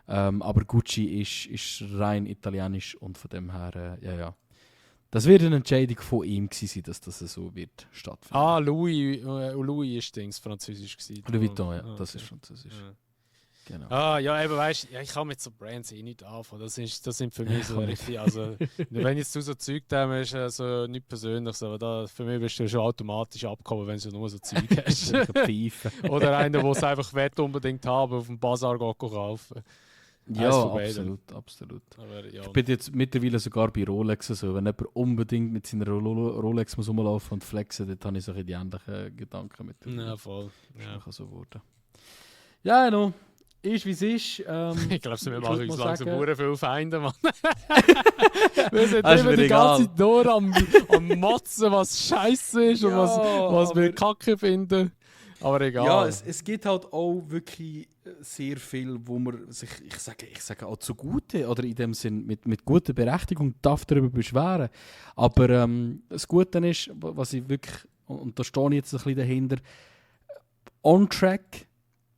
Aber Gucci ist rein italienisch und von dem her, ja. Das wird eine Entscheidung von ihm gewesen sein, dass das so wird stattfinden. Louis ist Dings französisch gewesen. Louis Vuitton, ja, Ah, das okay. ist französisch. Ja. Genau. Ja, eben weißt ja, ich kann mit so Brands nicht anfangen. Das sind für mich so Ja, richtig, also wenn jetzt du so Zeug da hast, also nicht persönlich, so, aber da, für mich bist du schon automatisch abgekommen, wenn du nur so Zeug hast. Pfeife. Oder einer, der es einfach wett unbedingt haben, auf dem Bazar kaufen. Ja, Eins von beiden. absolut. Aber ja. Ich bin jetzt mittlerweile sogar bei Rolex so. Wenn jemand unbedingt mit seiner Rolex muss rumlaufen und flexen, dann habe ich so ein bisschen die ähnlichen Gedanken mit dem. Ja, voll. Ist Ja. nachher so geworden. Ja, no. Ist wie es ist. Ich glaube, wir ich machen würd uns mal langsam sagen- sehr viele Feinde, Mann. Wir sind Das ist immer mir die ganze egal. Zeit nur am Motzen, was scheiße ist und Ja, was wir aber- kacke finden. Aber egal. Ja, es gibt halt auch wirklich sehr viel, wo man sich, ich sage auch zugute oder in dem Sinn mit guter Berechtigung darf darüber beschweren. Aber das Gute ist, was ich wirklich, und da stehe ich jetzt ein bisschen dahinter, on track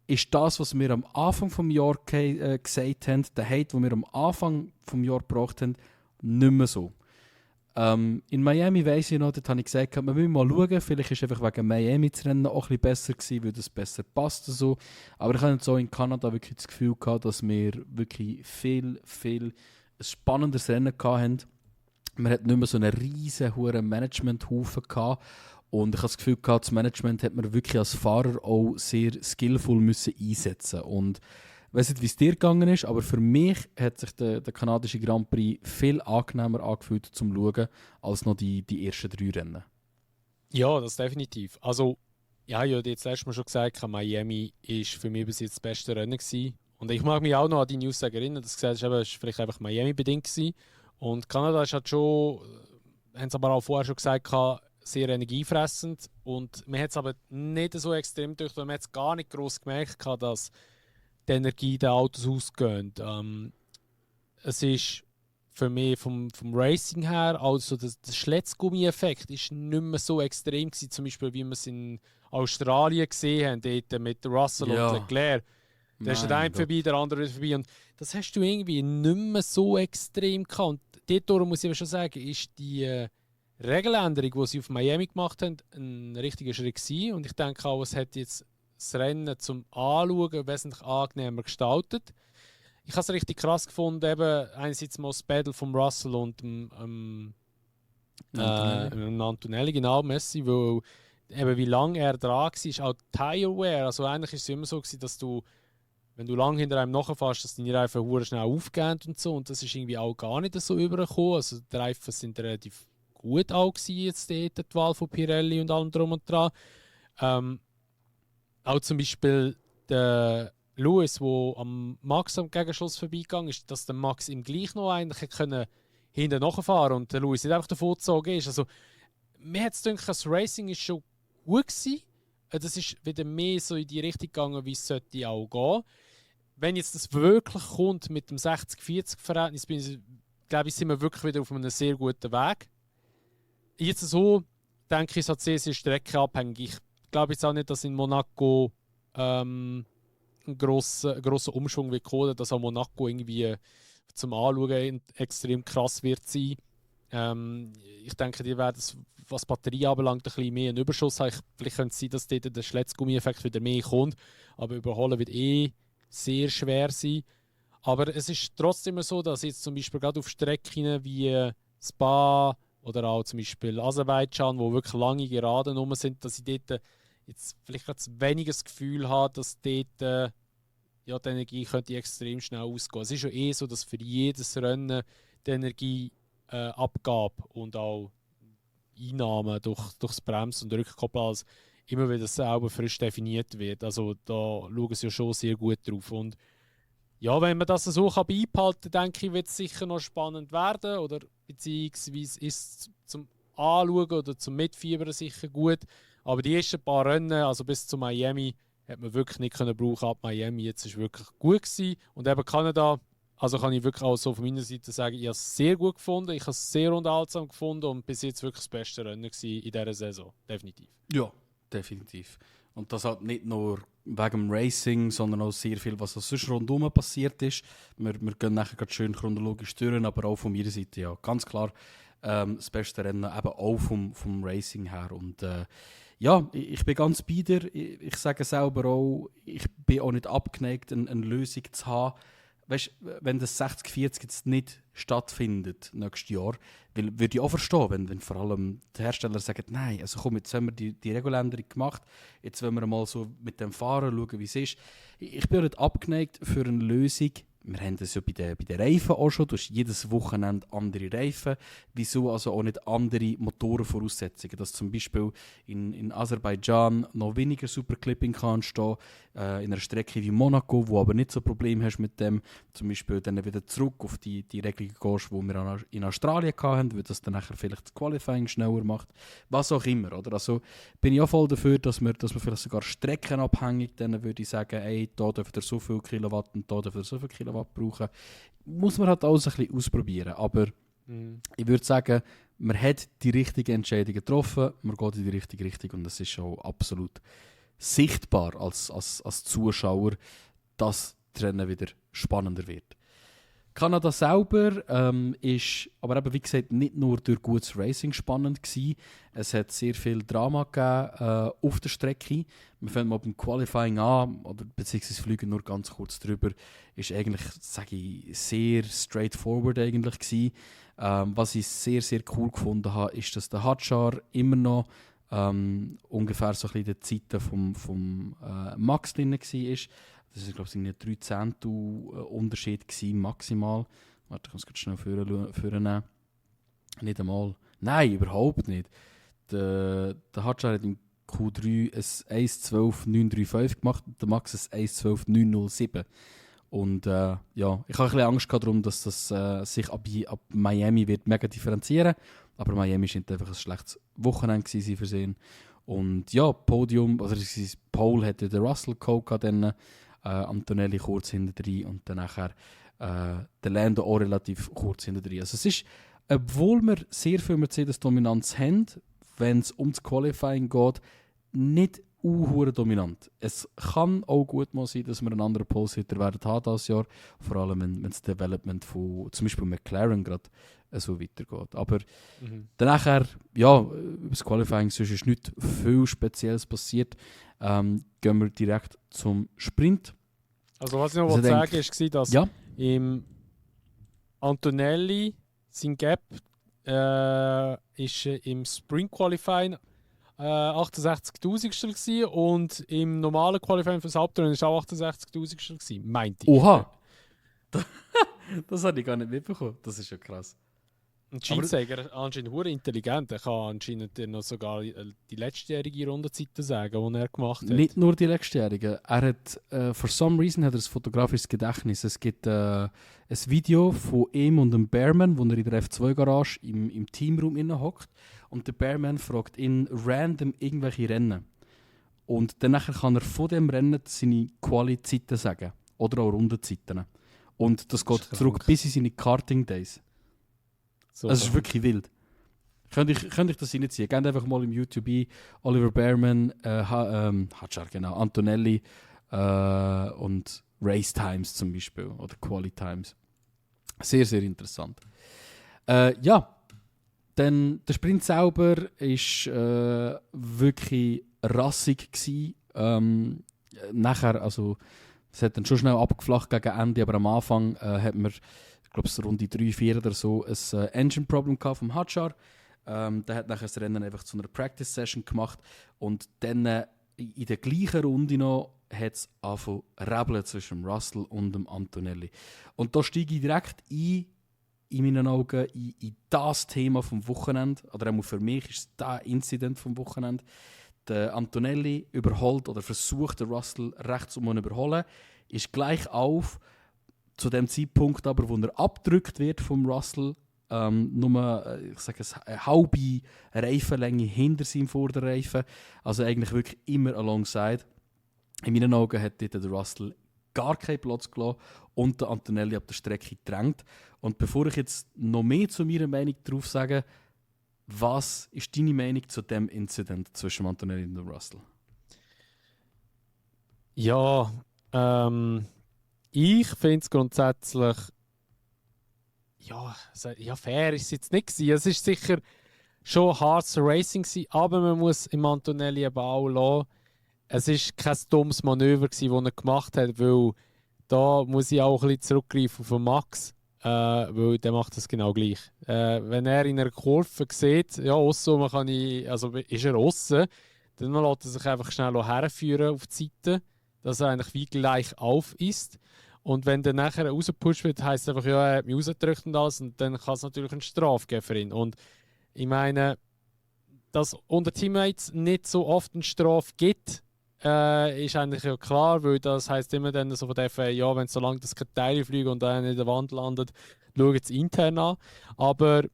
ist das, was wir am Anfang des Jahres gesagt haben, der Hate, den wir am Anfang des Jahres gebracht haben, nicht mehr so. In Miami weiss ich noch, dort habe ich gesagt, wir müssen mal schauen, vielleicht ist einfach wegen Miami das Rennen auch ein bisschen besser gewesen, weil das besser passt. So. Aber ich habe jetzt so in Kanada wirklich das Gefühl gehabt, dass wir wirklich viel ein spannendes Rennen hatten. Man hat nicht mehr so einen riesen hohen Managementhaufen gehabt. Und ich habe das Gefühl gehabt, das Management hat man wirklich als Fahrer auch sehr skillful müssen einsetzen. Und Ich weiss nicht, wie es dir gegangen ist, aber für mich hat sich der kanadische Grand Prix viel angenehmer angefühlt zum Schauen als noch die ersten 3 Rennen. Ja, das definitiv. Also, ja, ich habe jetzt letztes Mal schon gesagt, Miami ist für mich bis jetzt das beste Rennen gewesen. Und ich mag mich auch noch an die News erinnern, dass du gesagt hast, es war vielleicht einfach Miami bedingt gewesen. Und Kanada ist halt schon, haben es aber auch vorher schon gesagt, sehr energiefressend. Und man hat es aber nicht so extrem durch, weil man hat es gar nicht gross gemerkt, dass die Energie der Autos ausgeht. Es ist für mich vom Racing her, also der Schletzgummi-Effekt ist nicht mehr so extrem gewesen, zum Beispiel wie wir es in Australien gesehen haben, dort mit Russell und Leclerc. Da ist der eine vorbei, der andere vorbei. Und das hast du irgendwie nicht mehr so extrem gehabt. Und dort muss ich aber schon sagen, ist die Regeländerung, die sie auf Miami gemacht haben, ein richtiger Schritt gewesen. Und ich denke auch, es hat jetzt das Rennen zum Anschauen wesentlich angenehmer gestaltet. Ich habe es richtig krass gefunden, eben einerseits mal das Battle von Russell und Antonelli, genau, Messi, weil eben wie lange er dran war, auch Tire Wear, also eigentlich ist es immer so gewesen, dass du, wenn du lange hinter einem nachfährst, dass deine Reifen hure schnell aufgehen und so, und das ist irgendwie auch gar nicht so übergekommen, also die Reifen sind relativ gut auch gewesen, jetzt die Wahl von Pirelli und allem drum und dran. Auch zum Beispiel der Lewis, der am Max am Gegenschluss vorbeigegangen ist, dass der Max ihm gleich noch eigentlich können hinten nachfahren und der Lewis nicht einfach davon gezogen ist. Also, mir hat es gedacht, das Racing ist schon gut gewesen. Das ist wieder mehr so in die Richtung gegangen, wie es sollte auch gehen. Wenn jetzt das wirklich kommt mit dem 60-40-Verhältnis, glaube ich, sind wir wirklich wieder auf einem sehr guten Weg. Jetzt so, denke ich, es hat sehr streckenabhängig. Ich glaube jetzt auch nicht, dass in Monaco ein grosser Umschwung wird kommen, dass auch Monaco irgendwie zum Anschauen extrem krass wird sein. Ich denke, die werden, was Batterie anbelangt, ein bisschen mehr einen Überschuss haben. Vielleicht könnte es sein, dass dort der Schletzgummi-Effekt wieder mehr kommt, aber überholen wird sehr schwer sein. Aber es ist trotzdem so, dass jetzt zum Beispiel gerade auf Strecken wie Spa oder auch zum Beispiel Aserbaidschan, wo wirklich lange Geraden rum sind, dass ich dort jetzt vielleicht weniger das Gefühl habe, dass dort die Energie könnte extrem schnell ausgehen. Es ist ja so, dass für jedes Rennen die Energieabgabe und auch Einnahmen durch das Bremsen und Rückkoppeln immer wieder selber frisch definiert wird. Also da schauen sie ja schon sehr gut drauf. Und ja, wenn man das so beibehalten kann, denke ich, wird es sicher noch spannend werden. Oder beziehungsweise ist es zum Anschauen oder zum Mitfiebern sicher gut. Aber die ersten paar Rennen, also bis zu Miami, hat man wirklich nicht können brauchen. Ab Miami jetzt ist wirklich gut gewesen. Und eben Kanada, also kann ich wirklich auch so von meiner Seite sagen, ich habe es sehr gut gefunden, ich habe es sehr unterhaltsam gefunden und bis jetzt wirklich das beste Rennen gewesen in dieser Saison, definitiv. Ja, definitiv. Und das halt nicht nur wegen dem Racing, sondern auch sehr viel, was sonst rundherum passiert ist. Wir gehen nachher gerade schön chronologisch durch, aber auch von meiner Seite ja ganz klar das beste Rennen eben auch vom Racing her. Und ja, ich bin ganz bei dir. Ich sage selber auch, ich bin auch nicht abgeneigt, eine Lösung zu haben. Weißt, wenn das 60-40 jetzt nicht stattfindet nächstes Jahr, würde ich auch verstehen, wenn vor allem die Hersteller sagen, nein, also komm, jetzt haben wir die Reguländerung gemacht, jetzt wollen wir mal so mit dem Fahren schauen, wie es ist. Ich bin auch nicht abgeneigt für eine Lösung. Wir haben das ja bei den Reifen auch schon. Du hast jedes Wochenende andere Reifen. Wieso also auch nicht andere Motorenvoraussetzungen? Dass zum Beispiel in Aserbaidschan noch weniger Superclipping kann entstehen, in einer Strecke wie Monaco, wo aber nicht so ein Problem hast mit dem, zum Beispiel dann wieder zurück auf die Regelung gehst, die wir in Australien hatten, weil das dann nachher vielleicht das Qualifying schneller macht. Was auch immer, oder? Also bin ich auch voll dafür, dass wir vielleicht sogar streckenabhängig dann würde ich sagen, ey, da dürft ihr so viel Kilowatt und da dürft ihr so viel Kilowatt brauchen. Muss man halt alles ein bisschen ausprobieren, aber ich würde sagen, man hat die richtigen Entscheidungen getroffen, man geht in die richtige Richtung und es ist schon absolut sichtbar als Zuschauer, dass das Rennen wieder spannender wird. Kanada selber ist aber eben, wie gesagt, nicht nur durch gutes Racing spannend gewesen. Es hat sehr viel Drama gegeben auf der Strecke. Wir fangen mal beim Qualifying an, oder beziehungsweise fliegen nur ganz kurz drüber. Ist eigentlich, sage ich, sehr straightforward eigentlich gewesen. Was ich sehr, sehr cool gefunden habe, ist, dass der Hadjar immer noch ungefähr so ein bisschen in den Zeiten vom Max drin war. Das war, glaube ich, ein 13. Unterschied gewesen, maximal. Warte, ich muss es schnell vornehmen. Nicht einmal. Nein, überhaupt nicht. Der Hadjar hat im Q3 ein 1.12.935 gemacht und der Max ein 1.12.907. Und ja, ich habe ein bisschen Angst gehabt darum, dass das sich ab Miami wird mega differenzieren. Aber Miami scheint einfach ein schlechtes Wochenende gewesen für sie. Und ja, Podium, also Paul hatte den Russell Cole gehabt, dann Antonelli kurz hinter drin und dann nachher der Lando auch relativ kurz hinter drin. Also es ist, obwohl wir sehr viel Mercedes-Dominanz haben, wenn es um das Qualifying geht, nicht dominant. Es kann auch gut mal sein, dass wir einen anderen Pole-Sitter werden haben dieses Jahr, vor allem wenn das Development von zum Beispiel McLaren gerade so weitergeht. Aber danach, ja, über das Qualifying sonst ist nicht viel Spezielles passiert. Gehen wir direkt zum Sprint. Also was ich noch sagen wollte, war, dass ja? im Antonelli sein Gap ist im Sprint Qualifying 68'000 gewesen und im normalen Qualifying für das Hauptrennen war auch 68'000 gewesen, meinte ich. Oha! Das habe ich gar nicht mitbekommen. Das ist ja krass. Und Scheinsäger anscheinend hure intelligent. Er kann anscheinend noch sogar die letztjährige Rundenzeiten sagen, die er gemacht hat. Nicht nur die letztjährige. Er hat, for some reason, hat er ein fotografisches Gedächtnis. Es gibt ein Video von ihm und dem Bearman, wo er in der F2-Garage im Teamroom hockt. Und der Bearman fragt ihn random irgendwelche Rennen. Und dann kann er von dem Rennen seine Quali-Zeiten sagen. Oder auch Rundenzeiten. Und das geht zurück bis in seine Karting-Days. So, also es ist wirklich wild. Könnte ich das reinziehen? Gebt einfach mal im YouTube ein. Oliver Bearman, Hadjar, genau, Antonelli und Race Times zum Beispiel. Oder Quali Times. Sehr, sehr interessant. Ja, dann der Sprint selber war wirklich rassig gewesen. Nachher, also es hat dann schon schnell abgeflacht gegen Ende, aber am Anfang hat man, ich glaube, es Runde 3, 4 oder so, ein Engine-Problem vom Hadjar. Der hat nachher das Rennen einfach zu einer Practice-Session gemacht und dann in der gleichen Runde noch hat es angefangen rebeln zwischen Russell und dem Antonelli. Und da steige ich direkt in meinen Augen in das Thema vom Wochenende, oder auch für mich ist es das Incident vom Wochenende. Der Antonelli überholt oder versucht, den Russell rechts zu überholen, ist gleich auf, zu dem Zeitpunkt aber, wo er abgedrückt wird vom Russell, nur, ich sage es, eine halbe Reifenlänge hinter seinem Vorderreifen, also eigentlich wirklich immer alongside. In meinen Augen hat dort der Russell gar keinen Platz gelassen und der Antonelli ab der Strecke gedrängt. Und bevor ich jetzt noch mehr zu meiner Meinung darauf sage, was ist deine Meinung zu dem Incident zwischen Antonelli und Russell? Ja, ich finde es grundsätzlich ja, fair ist es jetzt nicht gewesen. Es ist sicher schon hartes Racing gewesen, aber man muss im Antonelli eben auch lassen. Es ist kein dummes Manöver gewesen, das er gemacht hat, weil da muss ich auch ein bisschen zurückgreifen auf Max, weil der macht das genau gleich. Wenn er in einer Kurve sieht, ja, aussen also ist er aussen, dann lässt er sich einfach schnell herführen auf die Seite, dass er eigentlich wie gleich auf ist. Und wenn der nachher rausgepusht wird, heisst es einfach, ja, er hat mich rausgedrückt und alles, und dann kann es natürlich eine Strafe geben für ihn. Und ich meine, dass unter Teammates nicht so oft eine Strafe gibt, ist eigentlich ja klar, weil das heisst immer dann so von der FA, ja, wenn solange das keine Teile fliegen und einer in der Wand landet, schauen es intern an. Aber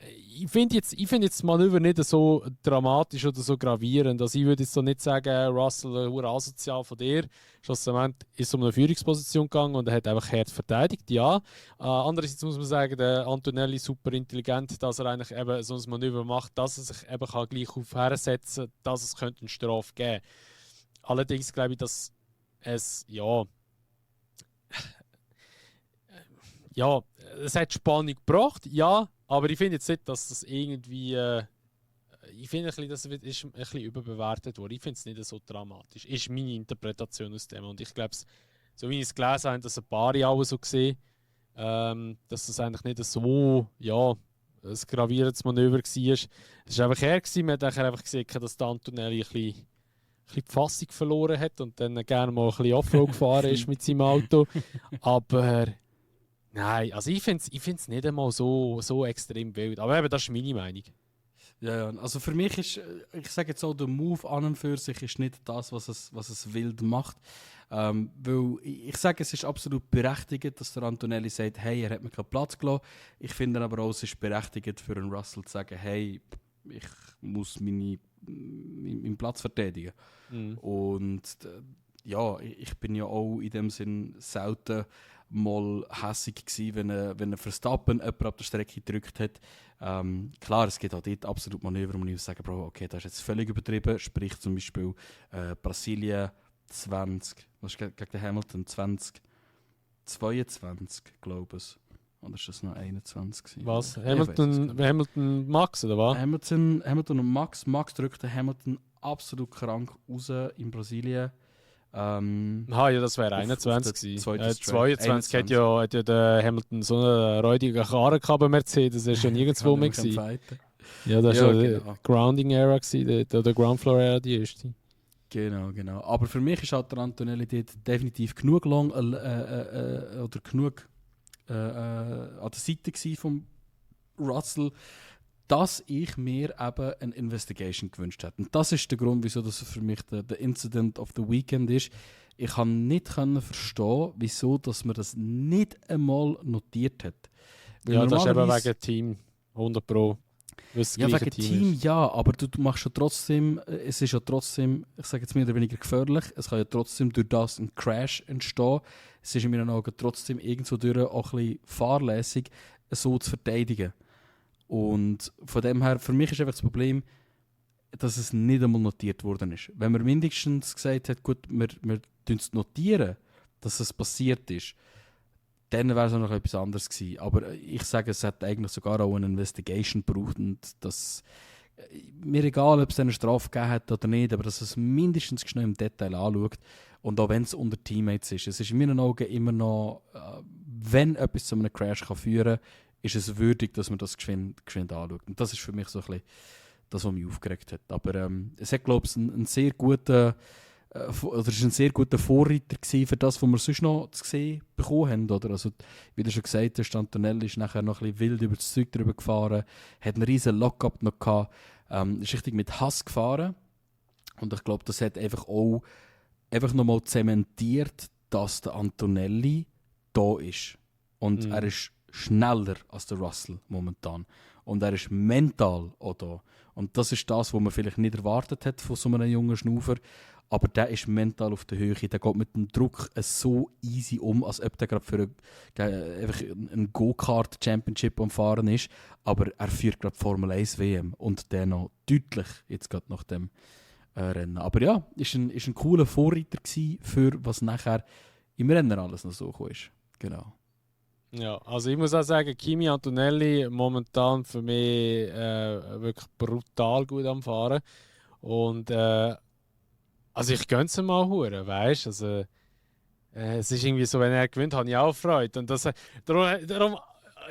ich finde jetzt das Manöver nicht so dramatisch oder so gravierend. Also ich würde jetzt so nicht sagen, Russell, asozial von dir. Schlussendlich ist es um eine Führungsposition gegangen und er hat einfach hart verteidigt, ja. Andererseits muss man sagen, der Antonelli super intelligent, dass er eigentlich eben so ein Manöver macht, dass er sich eben kann gleich auf hersetzen kann, dass es könnte eine Strafe geben. Allerdings glaube ich, dass es, es hat Spannung gebracht, ja, aber ich finde jetzt nicht, dass das irgendwie, ich finde, das ist ein bisschen überbewertet worden. Ich finde es nicht so dramatisch. Ist meine Interpretation aus dem. Und ich glaube, so wie ich es gelesen habe, dass ein paar auch so gesehen, dass das eigentlich nicht so, ein gravierendes Manöver war. Es war einfach er gewesen. Man hat einfach gesehen, dass der Antonelli ein bisschen die Fassung verloren hat und dann gerne mal ein bisschen Offroad gefahren ist mit seinem Auto. Aber nein, also ich finde es nicht einmal so extrem wild. Aber eben, das ist meine Meinung. Ja, also für mich ist, ich sage jetzt auch, der Move an und für sich ist nicht das, was es wild macht. Weil ich sage, es ist absolut berechtigt, dass der Antonelli sagt, hey, er hat mir keinen Platz gelassen. Ich finde aber auch, es ist berechtigt für einen Russell zu sagen, hey, ich muss meinen Platz verteidigen. Und ja, ich bin ja auch in dem Sinn selten mal hässig gewesen, wenn ein Verstappen jemand ab der Strecke gedrückt hat. Klar, es gibt auch dort absolut Manöver, wo ich sagen, Bro, okay, das ist jetzt völlig übertrieben. Sprich zum Beispiel Brasilien 20, was ist gegen den Hamilton 2022, glaube ich. Oder ist das noch 21 gewesen? Was? Hamilton Max, oder was? Hamilton und Max. Max drückt den Hamilton absolut krank raus in Brasilien. Ja, das wäre 21 gewesen. 22 hat ja der Hamilton so einen räudigen Karren gehabt bei Mercedes, das war schon nirgendwo mehr gewesen. Ja, das war ja die Grounding-Ära gewesen, der Ground-Floor-Ära, die erste. Genau. Aber für mich ist halt der Antonelli dort definitiv genug lang oder genug an der Seite von Russell, dass ich mir eben eine Investigation gewünscht hätte. Und das ist der Grund, wieso das für mich der Incident of the Weekend ist. Ich kann nicht verstehen, wieso dass man das nicht einmal notiert hat. Weil ja, das ist eben wegen Team 100 Pro. Ja, wegen Team ja, aber du machst ja trotzdem, es ist ja trotzdem, ich sage jetzt mehr oder weniger gefährlich, es kann ja trotzdem durch das ein Crash entstehen. Es ist in meinen Augen trotzdem irgendwo durch auch ein bisschen fahrlässig, so zu verteidigen. Und von dem her, für mich ist einfach das Problem, dass es nicht einmal notiert worden ist. Wenn man mindestens gesagt hat, gut, wir notieren, dass es passiert ist, dann wäre es noch etwas anderes gewesen. Aber ich sage, es hat eigentlich sogar auch eine Investigation gebraucht. Und das, mir egal, ob es eine Strafe gegeben hat oder nicht, aber dass es mindestens schnell im Detail anschaut. Und auch wenn es unter Teammates ist. Es ist in meinen Augen immer noch, wenn etwas zu einem Crash kann führen kann, ist es würdig, dass man das geschwind anschaut. Und das ist für mich so ein bisschen das, was mich aufgeregt hat. Aber es hat, glaube ich, ein sehr guter Vorreiter gewesen für das, was wir sonst noch zu sehen bekommen haben. Oder? Also, wie du schon gesagt hast, Antonelli ist nachher noch ein bisschen wild über das Zeug drüber gefahren, hat einen riesen Lockup noch gehabt, ist richtig mit Hass gefahren. Und ich glaube, das hat einfach nochmal zementiert, dass der Antonelli da ist. Und er ist schneller als der Russell momentan. Und er ist mental auch da. Und das ist das, was man vielleicht nicht erwartet hat von so einem jungen Schnaufer. Aber der ist mental auf der Höhe. Der geht mit dem Druck so easy um, als ob der gerade für ein Go-Kart-Championship am Fahren ist. Aber er führt gerade Formel 1 WM. Und der noch deutlich jetzt gerade nach dem Rennen. Aber ja, ist ein cooler Vorreiter gewesen, für was nachher im Rennen alles noch so gekommen ist. Genau. Ja, also ich muss auch sagen, Kimi Antonelli momentan für mich wirklich brutal gut am Fahren. Und also ich gönne es ihm mal hure, weißt du? Also, es ist irgendwie so, wenn er gewinnt, habe ich auch Freude. Und darum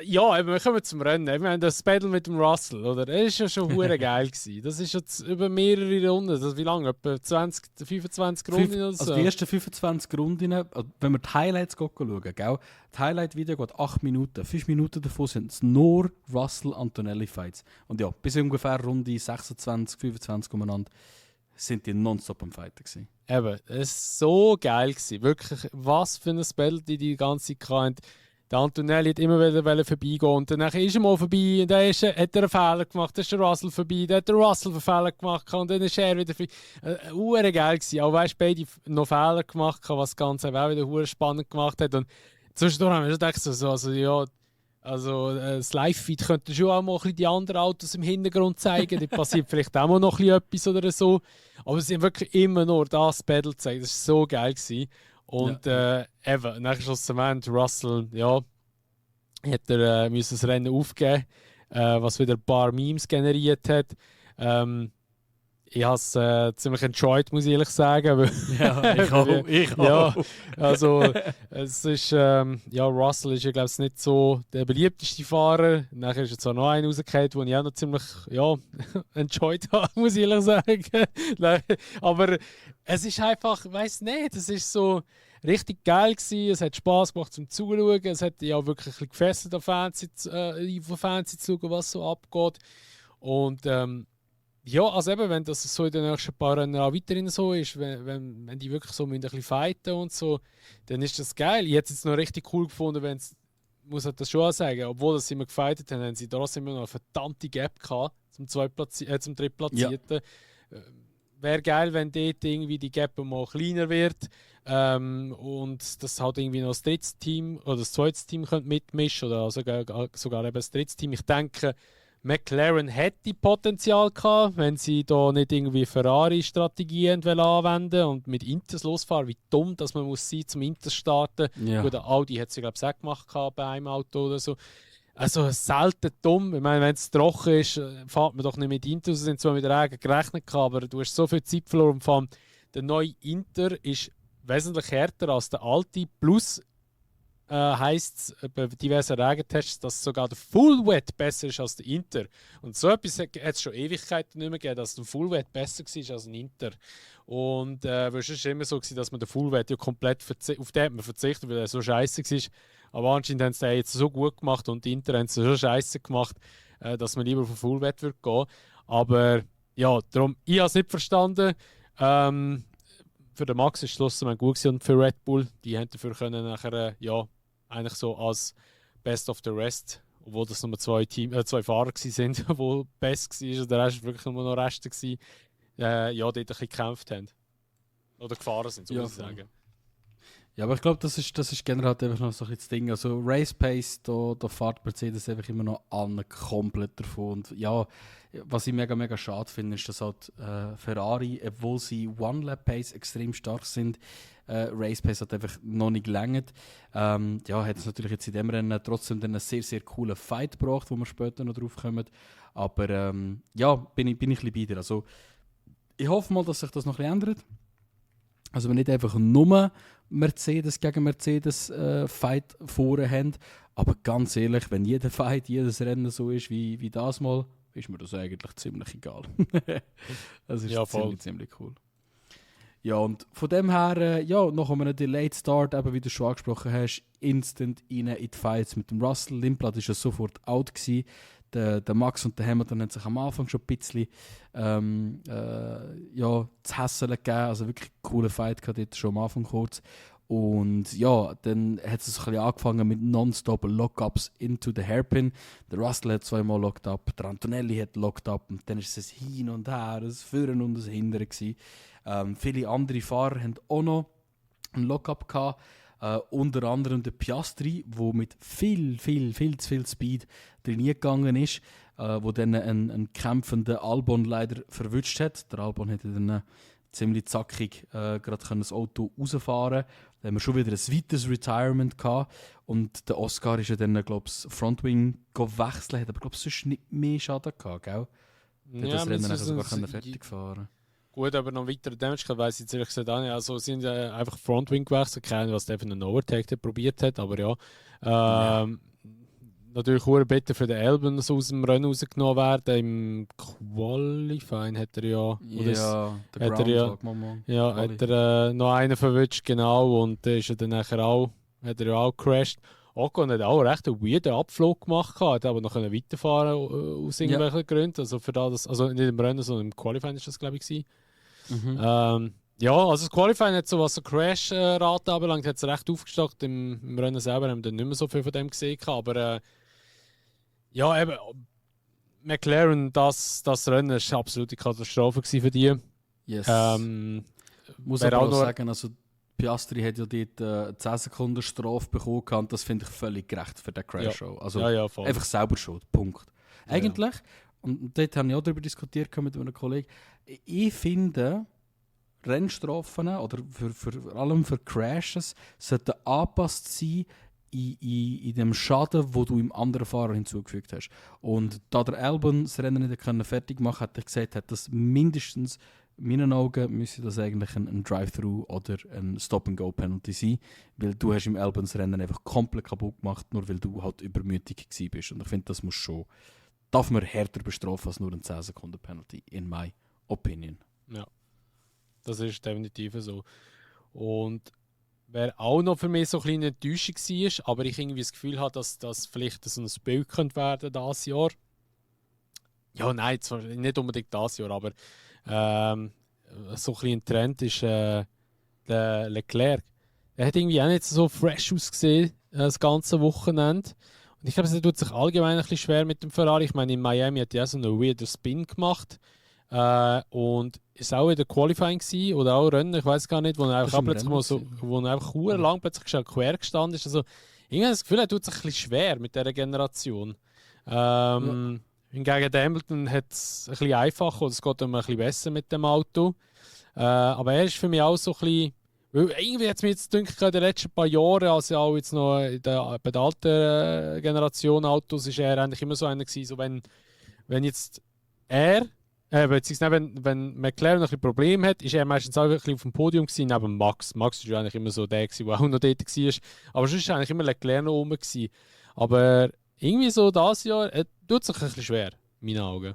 ja, wir kommen zum Rennen. Wir haben das Battle mit dem Russell, oder? Das war ja schon hure geil gewesen. Das ist jetzt über mehrere Runden. Das, wie lange? Etwa 25 Runden oder so? Also die ersten 25 Runden, wenn wir die Highlights schauen, gell? Das Highlight-Video geht 8 Minuten. 5 Minuten davon sind es nur Russell-Antonelli-Fights. Und ja, bis ungefähr Runde 26, 25 umeinander sind die nonstop am Fighten gewesen. Eben, es war so geil gewesen. Wirklich, was für ein Battle die ganze Zeit hatten. Der Antonelli hat immer wieder vorbeigehen und dann ist er mal vorbei und dann hat er einen Fehler gemacht, dann ist der Russell vorbei, dann hat der Russell einen Fehler gemacht und dann ist er wieder vorbei. Geil gewesen. Auch weißt, beide noch Fehler gemacht, was das Ganze auch wieder spannend gemacht hat. Und zwischendurch haben wir schon gedacht, das Live-Feed könnte schon auch mal ein bisschen die anderen Autos im Hintergrund zeigen. Da passiert vielleicht auch mal noch etwas oder so. Aber sie haben wirklich immer nur das Battle gezeigt. Das war so geil gewesen. Und eben, nach schlussendlich Russell, ja, hat er müssen das Rennen aufgeben, was wieder ein paar Memes generiert hat. Ich habe es ziemlich enjoyed, muss ich ehrlich sagen. Ja, ich auch. Ja, also es ist, Russell ist ja glaube ich nicht so der beliebteste Fahrer. Nachher ist jetzt auch noch einer rausgefallen, den ich auch noch ziemlich, enjoyed habe, muss ich ehrlich sagen. Nein, aber es ist einfach, ich weiss nicht, es ist so richtig geil gewesen. Es hat Spaß gemacht zum Zuschauen. Es hat ja wirklich ein bisschen gefesselt, auf Fernsehen zu schauen, was so abgeht. Und ja, also eben, wenn das so in den nächsten paar Rennen auch weiterhin so ist, wenn die wirklich so ein bisschen fighten und so, dann ist das geil. Ich hätte es jetzt noch richtig cool gefunden, wenn es, muss ich das schon auch sagen, obwohl sie immer gefightet haben, haben sie trotzdem immer noch eine verdammte Gap gehabt zum Drittplatzierten. Wäre geil, wenn dort irgendwie die Gap mal kleiner wird und das halt irgendwie noch das dritte Team oder das zweite Team könnte mitmischen oder sogar eben das dritte Team. Ich denke, McLaren hätte Potenzial gehabt, wenn sie da nicht irgendwie Ferrari-Strategie anwenden und mit Inters losfahren. Wie dumm, dass man muss sein, zum Inters starten. Ja. Gut, Audi hat es ja glaube ich auch gemacht bei einem Auto oder so. Also selten dumm. Ich meine, wenn es trocken ist, fährt man doch nicht mit Inter. Sie sind zwar mit Regen gerechnet, aber du hast so viel Zeit verloren. Und vor allem, der neue Inter ist wesentlich härter als der alte. Plus heisst es bei diversen Regentests, dass sogar der Full Wet besser ist als der Inter. Und so etwas hat es schon Ewigkeiten nicht mehr gegeben, dass der Full Wet besser war als ein Inter. Und es war immer so, dass man den Full Wet ja komplett auf den hat man verzichtet, weil er so scheiße war. Aber anscheinend haben sie den jetzt so gut gemacht und die Inter haben es so scheiße gemacht, dass man lieber auf den Full Wet würde gehen. Aber ja, darum, ich habe es nicht verstanden. Für den Max ist es schlussendlich gut gewesen und für Red Bull, die haben dafür können nachher, eigentlich so als Best of the Rest, obwohl das nur zwei Fahrer waren, die best waren, und der Rest war wirklich nur noch Reste gewesen, dort ein bisschen gekämpft haben. Oder gefahren sind, so muss ich sagen. Ja, aber ich glaube, das ist generell halt einfach noch so ein bisschen das Ding. Also Race Pace, da fährt Mercedes einfach immer noch an komplett davon. Und ja, was ich mega, mega schade finde, ist, dass halt Ferrari, obwohl sie One-Lap-Pace extrem stark sind, Race Pace hat einfach noch nicht gelangt. Hat es natürlich jetzt in dem Rennen trotzdem einen sehr, sehr coolen Fight gebracht, wo wir später noch drauf kommen. Aber bin ich ein bisschen bei dir. Also, ich hoffe mal, dass sich das noch ein bisschen ändert. Also wir nicht einfach nur Mercedes gegen Mercedes Fight vorne haben, aber ganz ehrlich, wenn jeder Fight, jedes Rennen so ist wie das mal, ist mir das eigentlich ziemlich egal. Das ist ziemlich cool. Ja, und von dem her, nach einem Delayed Start, eben wie du schon angesprochen hast, instant rein in die Fights mit dem Russell. Lindblad war ja sofort out gewesen. Der Max und der Hamilton haben sich am Anfang schon ein bisschen zu hässeln gegeben. Also wirklich ein cooler Fight gehabt dort schon am Anfang kurz. Und ja, dann hat es ein bisschen angefangen mit nonstop Lockups into the Hairpin. Der Russell hat zweimal locked up, der Antonelli hat locked up und dann ist es hin und her, ein Führen und ein Hindern gewesen. Viele andere Fahrer haben auch noch einen Lockup gehabt. Unter anderem der Piastri, der mit viel zu viel Speed reingegangen ist, wo dann einen kämpfenden Albon leider verwünscht hat. Der Albon hätte dann ziemlich zackig gerade das Auto rausfahren. Da haben wir schon wieder ein weiteres Retirement gehabt. Und der Oscar ist ja dann, glaube ich, Frontwing gewechselt, hat aber glaube ich sonst nicht mehr Schaden gehabt, gell? Der das Rennen sogar fertig fahren. Gut, aber noch weiter Damage gehabt, weiss ich jetzt ehrlich gesagt auch nicht. Also sind einfach Frontwing gewechselt, keine was der einen Overtake probiert hat, aber ja. Natürlich auch bitte für den Albon aus dem Rennen rausgenommen werden. Im Qualifying hat er ja... hat er noch einen verwünscht, genau, und ist er dann nachher auch, hat er ja auch gecrashed. Ocon hat auch recht einen weirden Abflug gemacht, hat aber noch weiterfahren aus irgendwelchen Gründen. Also für das, also nicht im Rennen, sondern im Qualifying ist das, glaube ich, also das Qualifying hat so, was so Crash-Rate anbelangt, hat es recht aufgestockt. Im Rennen selber haben wir dann nicht mehr so viel von dem gesehen. Aber eben, McLaren, das Rennen war eine absolute Katastrophe für die. Yes. Muss aber auch sagen, also Piastri hat ja dort 10 Sekunden Strafe bekommen und das finde ich völlig gerecht für den Crash-Show. Also einfach selber schuld, Punkt. Eigentlich, und dort haben wir auch darüber diskutiert mit einem Kollegen, ich finde, Rennstrafen oder vor allem für Crashes sollten angepasst sein in dem Schaden, wo du im anderen Fahrer hinzugefügt hast. Und da der Albon das Rennen nicht fertig machen konnte, hat er gesagt, hat das mindestens, in meinen Augen, müsste das eigentlich ein Drive-Thru oder ein Stop-and-Go-Penalty sein, weil du hast im Albon das Rennen einfach komplett kaputt gemacht, nur weil du halt übermütig gewesen bist. Und ich finde, das darf man härter bestrafen als nur ein 10-Sekunden-Penalty, in my opinion. Ja, das ist definitiv so. Und wer auch noch für mich so ein bisschen Enttäuschung war, aber ich irgendwie das Gefühl habe, dass das vielleicht so ein Bild könnte werden dieses Jahr. Ja, nein, zwar nicht unbedingt dieses Jahr, aber so ein bisschen ein Trend ist der Leclerc. Er hat irgendwie auch nicht so fresh ausgesehen das ganze Wochenende. Und ich glaube, es tut sich allgemein ein bisschen schwer mit dem Ferrari. Ich meine, in Miami hat er so einen weirden Spin gemacht. Und ist auch wieder Qualifying gewesen, oder auch Rennen, ich weiß gar nicht, wo er einfach plötzlich mal so, wo er einfach lang plötzlich schon quer gestanden ist. Also, ich habe das Gefühl, er tut sich ein bisschen schwer mit dieser Generation. Hingegen der Hamilton hat es ein bisschen einfacher, oder es geht ihm ein bisschen besser mit dem Auto. Aber er ist für mich auch so ein bisschen, weil irgendwie hat es mir jetzt gedacht, in den letzten paar Jahren, also auch jetzt noch bei der alten Generation Autos, ist er eigentlich immer so einer gewesen, so wenn jetzt wenn McLaren noch ein bisschen Probleme hat, ist er meistens auch ein bisschen auf dem Podium gewesen, neben Max. Max war eigentlich immer so der, der auch noch dort war. Aber sonst war eigentlich immer Leclerc noch oben gewesen. Aber irgendwie so dieses Jahr tut sich ein bisschen schwer, in meinen Augen.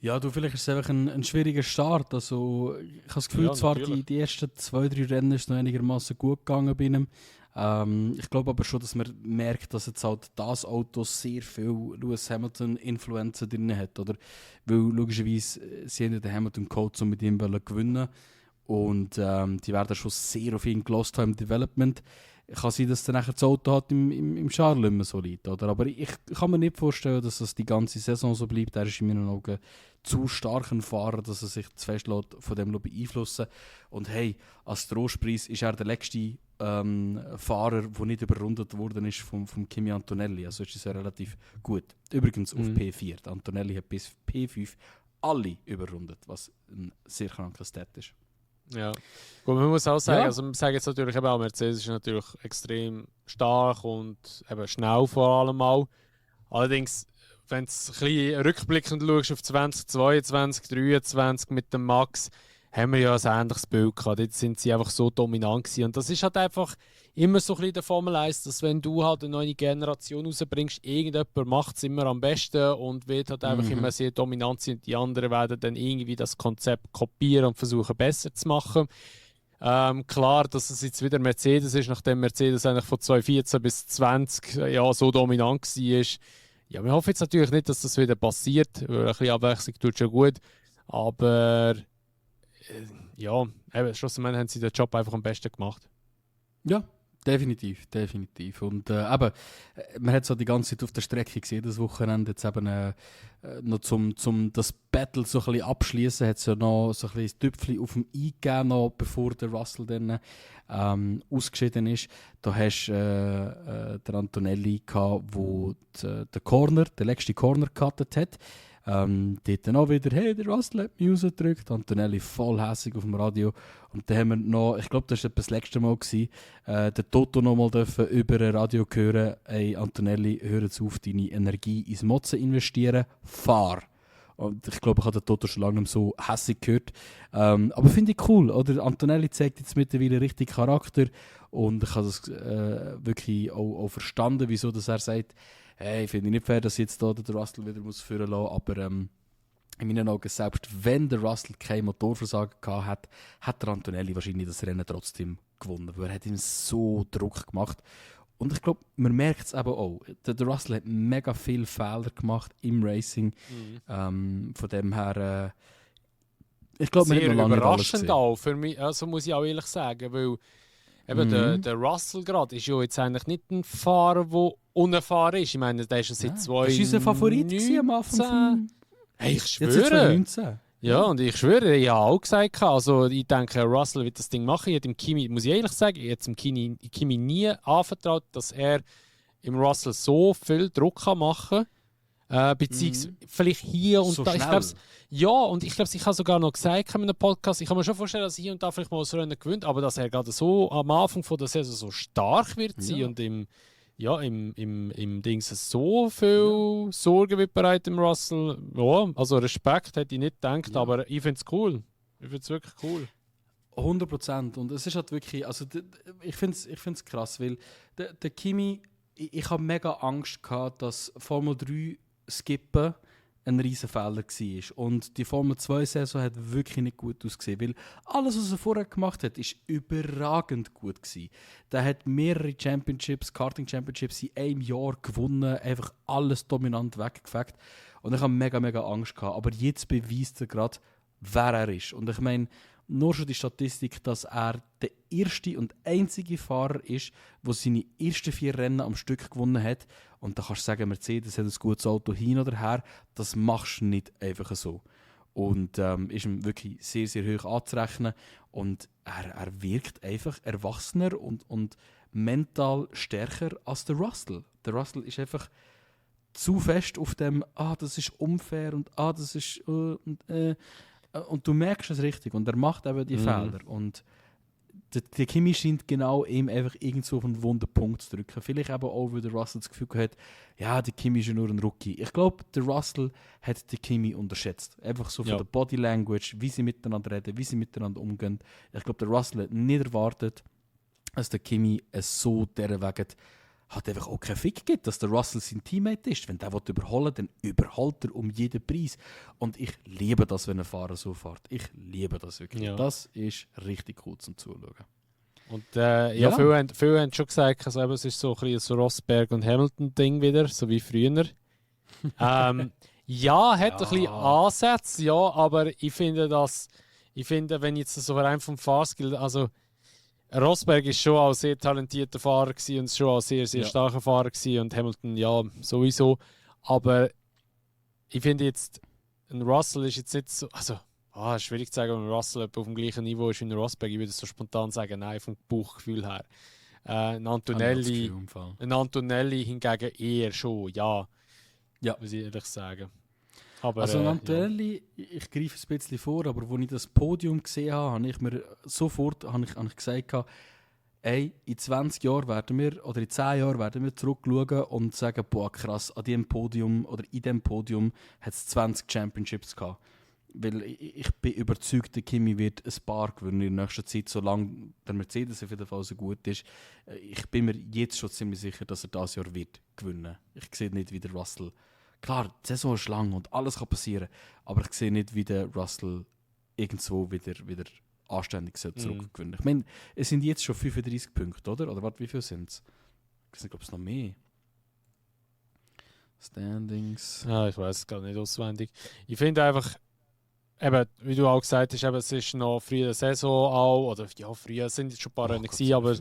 Ja, vielleicht ist es einfach ein schwieriger Start. Also, ich habe das Gefühl, zwar die ersten 2-3 Rennen ist noch einigermaßen gut gegangen bei ihm. Ich glaube aber schon, dass man merkt, dass jetzt halt das Auto sehr viel Lewis Hamilton-Influencer drin hat. Oder? Weil logischerweise sie haben den Hamilton-Code, um mit ihm gewinnen. Und die werden schon sehr auf ihn gelost haben im Development. Kann sein, dass dann nachher das Auto halt im Charles immer so liegt. Oder? Aber ich kann mir nicht vorstellen, dass das die ganze Saison so bleibt. Er ist in meinen Augen zu stark ein Fahrer, dass er sich zu fest von dem beeinflussen lässt. Und hey, als Trostpreis ist er der letzte Fahrer, der nicht überrundet worden ist vom Kimi Antonelli. Also ist es ja relativ gut. Übrigens auf P4. Antonelli hat bis P5 alle überrundet, was ein sehr krankes Stat ist. Ja, gut, man muss auch sagen, also wir sagen jetzt natürlich eben auch, Mercedes ist natürlich extrem stark und eben schnell vor allem auch. Allerdings, wenn du ein bisschen rückblickend schaust auf 2022, 2023 mit dem Max, haben wir ja ein ähnliches Bild gehabt. Dort sind sie einfach so dominant gewesen. Und das ist halt einfach immer so ein bisschen der Formel 1, dass wenn du halt eine neue Generation rausbringst, irgendjemand macht es immer am besten und wird halt einfach immer sehr dominant sein. Die anderen werden dann irgendwie das Konzept kopieren und versuchen besser zu machen. Klar, dass es jetzt wieder Mercedes ist, nachdem Mercedes eigentlich von 2014 bis 2020 ja, so dominant war. Ja, wir hoffen jetzt natürlich nicht, dass das wieder passiert. Ein bisschen Abwechslung tut schon gut. Aber ja, schlussendlich haben sie den Job einfach am besten gemacht. Ja, definitiv. Und eben, man hat so die ganze Zeit auf der Strecke gesehen, das Wochenende jetzt eben noch zum das Battle so ein bisschen abschließen, hat es ja noch so ein bisschen Tüpfchen auf dem I gegeben, noch bevor der Russell dann ausgeschieden ist. Da hast du der Antonelli gehabt, der den letzten Corner gecuttet hat. Dort dann auch wieder, hey, der Russell hat mich rausgedrückt. Antonelli voll hässig auf dem Radio. Und dann haben wir noch, ich glaube, das war das letzte Mal, den Toto noch mal über ein Radio hören, hey, Antonelli, hör jetzt auf, deine Energie ins Motzen investieren, fahr. Und ich glaube, ich habe den Toto schon lange nicht so hässig gehört. Aber finde ich cool, oder? Antonelli zeigt jetzt mittlerweile richtig Charakter. Und ich habe das wirklich auch verstanden, wieso dass er sagt, hey, finde ich nicht fair, dass jetzt da der Russell wieder führen lassen muss, aber in meinen Augen, selbst wenn der Russell kein Motorversagen gehabt hat, hat der Antonelli wahrscheinlich das Rennen trotzdem gewonnen, weil er hat ihm so Druck gemacht. Und ich glaube, man merkt es eben auch. Der Russell hat mega viele Fehler gemacht im Racing. Von dem her, ich glaube, man hat noch lange überraschend auch für mich, also muss ich auch ehrlich sagen, weil eben der Russell gerade ist ja jetzt eigentlich nicht ein Fahrer, der unerfahren ist. Ich meine, der ist ja seit 2019. Das war unser Favorit am Anfang. Hey, ich schwöre. Ja, und ich schwöre, ich habe auch gesagt, also ich denke, Russell wird das Ding machen. Ich hätte dem Kimi, muss ich ehrlich sagen, ich hätte dem Kimi nie anvertraut, dass er im Russell so viel Druck machen kann. Beziehungsweise vielleicht hier und so da. Ich glaube, ich habe sogar noch gesagt in einem Podcast, ich kann mir schon vorstellen, dass er hier und da vielleicht mal das Rennen gewinnt, aber dass er gerade so am Anfang von der Saison so stark wird sein und im Dings so viel Sorgen wird bereit im Russell. Ja, also Respekt hätte ich nicht gedacht, aber ich finde es cool. Ich finde es wirklich cool. 100%. Und es ist halt wirklich, also ich finde es krass, weil der Kimi, ich habe mega Angst gehabt, dass Formel 3 skippen ein riesen Fehler war. Und die Formel 2-Saison hat wirklich nicht gut ausgesehen, weil alles, was er vorher gemacht hat, ist überragend gut gewesen. Der hat mehrere Championships, Karting Championships in einem Jahr gewonnen, einfach alles dominant weggefegt. Und ich habe mega, mega Angst gehabt. Aber jetzt beweist er gerade, wer er ist. Und ich meine, nur schon die Statistik, dass er der erste und einzige Fahrer ist, der seine ersten 4 Rennen am Stück gewonnen hat. Und da kannst du sagen, Mercedes hat ein gutes Auto hin oder her. Das machst du nicht einfach so. Und ist ihm wirklich sehr, sehr hoch anzurechnen. Und er wirkt einfach erwachsener und mental stärker als der Russell. Der Russell ist einfach zu fest auf dem, das ist unfair und das ist und du merkst es richtig und er macht eben die Fehler und der Kimi scheint genau ihm einfach irgendwo auf einen wunden Punkt zu drücken. Vielleicht eben auch, weil der Russell das Gefühl hat, ja, der Kimi ist ja nur ein Rookie. Ich glaube, der Russell hat den Kimi unterschätzt. Einfach so von der Body Language, wie sie miteinander reden, wie sie miteinander umgehen. Ich glaube, der Russell hat nicht erwartet, dass der Kimi es so dieser Weg hat einfach auch keinen Fick gibt, dass der Russell sein Teammate ist. Wenn der überholen will, dann überholt er um jeden Preis. Und ich liebe das, wenn ein Fahrer so fährt. Ich liebe das wirklich. Ja. Das ist richtig cool zum Zuschauen. Und viele haben schon gesagt, also es ist so ein bisschen ein Rosberg- und Hamilton-Ding wieder, so wie früher. Hat ein bisschen Ansätze, aber ich finde, wenn jetzt so rein vom Fahrskill, also Rosberg ist schon ein sehr talentierter Fahrer gewesen und schon ein sehr, sehr starker Fahrer gewesen und Hamilton sowieso. Aber ich finde jetzt, ein Russell ist jetzt nicht so, also schwierig zu sagen, ob ein Russell auf dem gleichen Niveau ist wie ein Rosberg. Ich würde so spontan sagen, nein, vom Bauchgefühl her. Ein Antonelli hingegen eher schon, ja. Muss ich ehrlich sagen. Aber, also Antonelli, ich greife ein bisschen vor, aber als ich das Podium gesehen habe, habe ich mir sofort gesagt, in 20 Jahren oder in 10 Jahren werden wir zurückschauen und sagen, boah krass, an diesem Podium oder in diesem Podium hat es 20 Championships gehabt. Weil ich bin überzeugt, der Kimi wird ein paar gewinnen in der nächsten Zeit, solange der Mercedes auf jeden Fall so gut ist. Ich bin mir jetzt schon ziemlich sicher, dass er dieses Jahr wird gewinnen. Ich sehe nicht, wie der Russell. Klar, die Saison ist lang und alles kann passieren, aber ich sehe nicht, wie der Russell irgendwo wieder anständig zurückgewinnen. Ich meine, es sind jetzt schon 35 Punkte, oder? Oder warte, wie viel sind es? Ich weiß nicht, ob es noch mehr. Standings. Ja, ich weiß es gar nicht auswendig. Ich finde einfach, eben, wie du auch gesagt hast, es ist noch früh in der Saison auch, oder früher sind jetzt schon ein paar Rennen gewesen, aber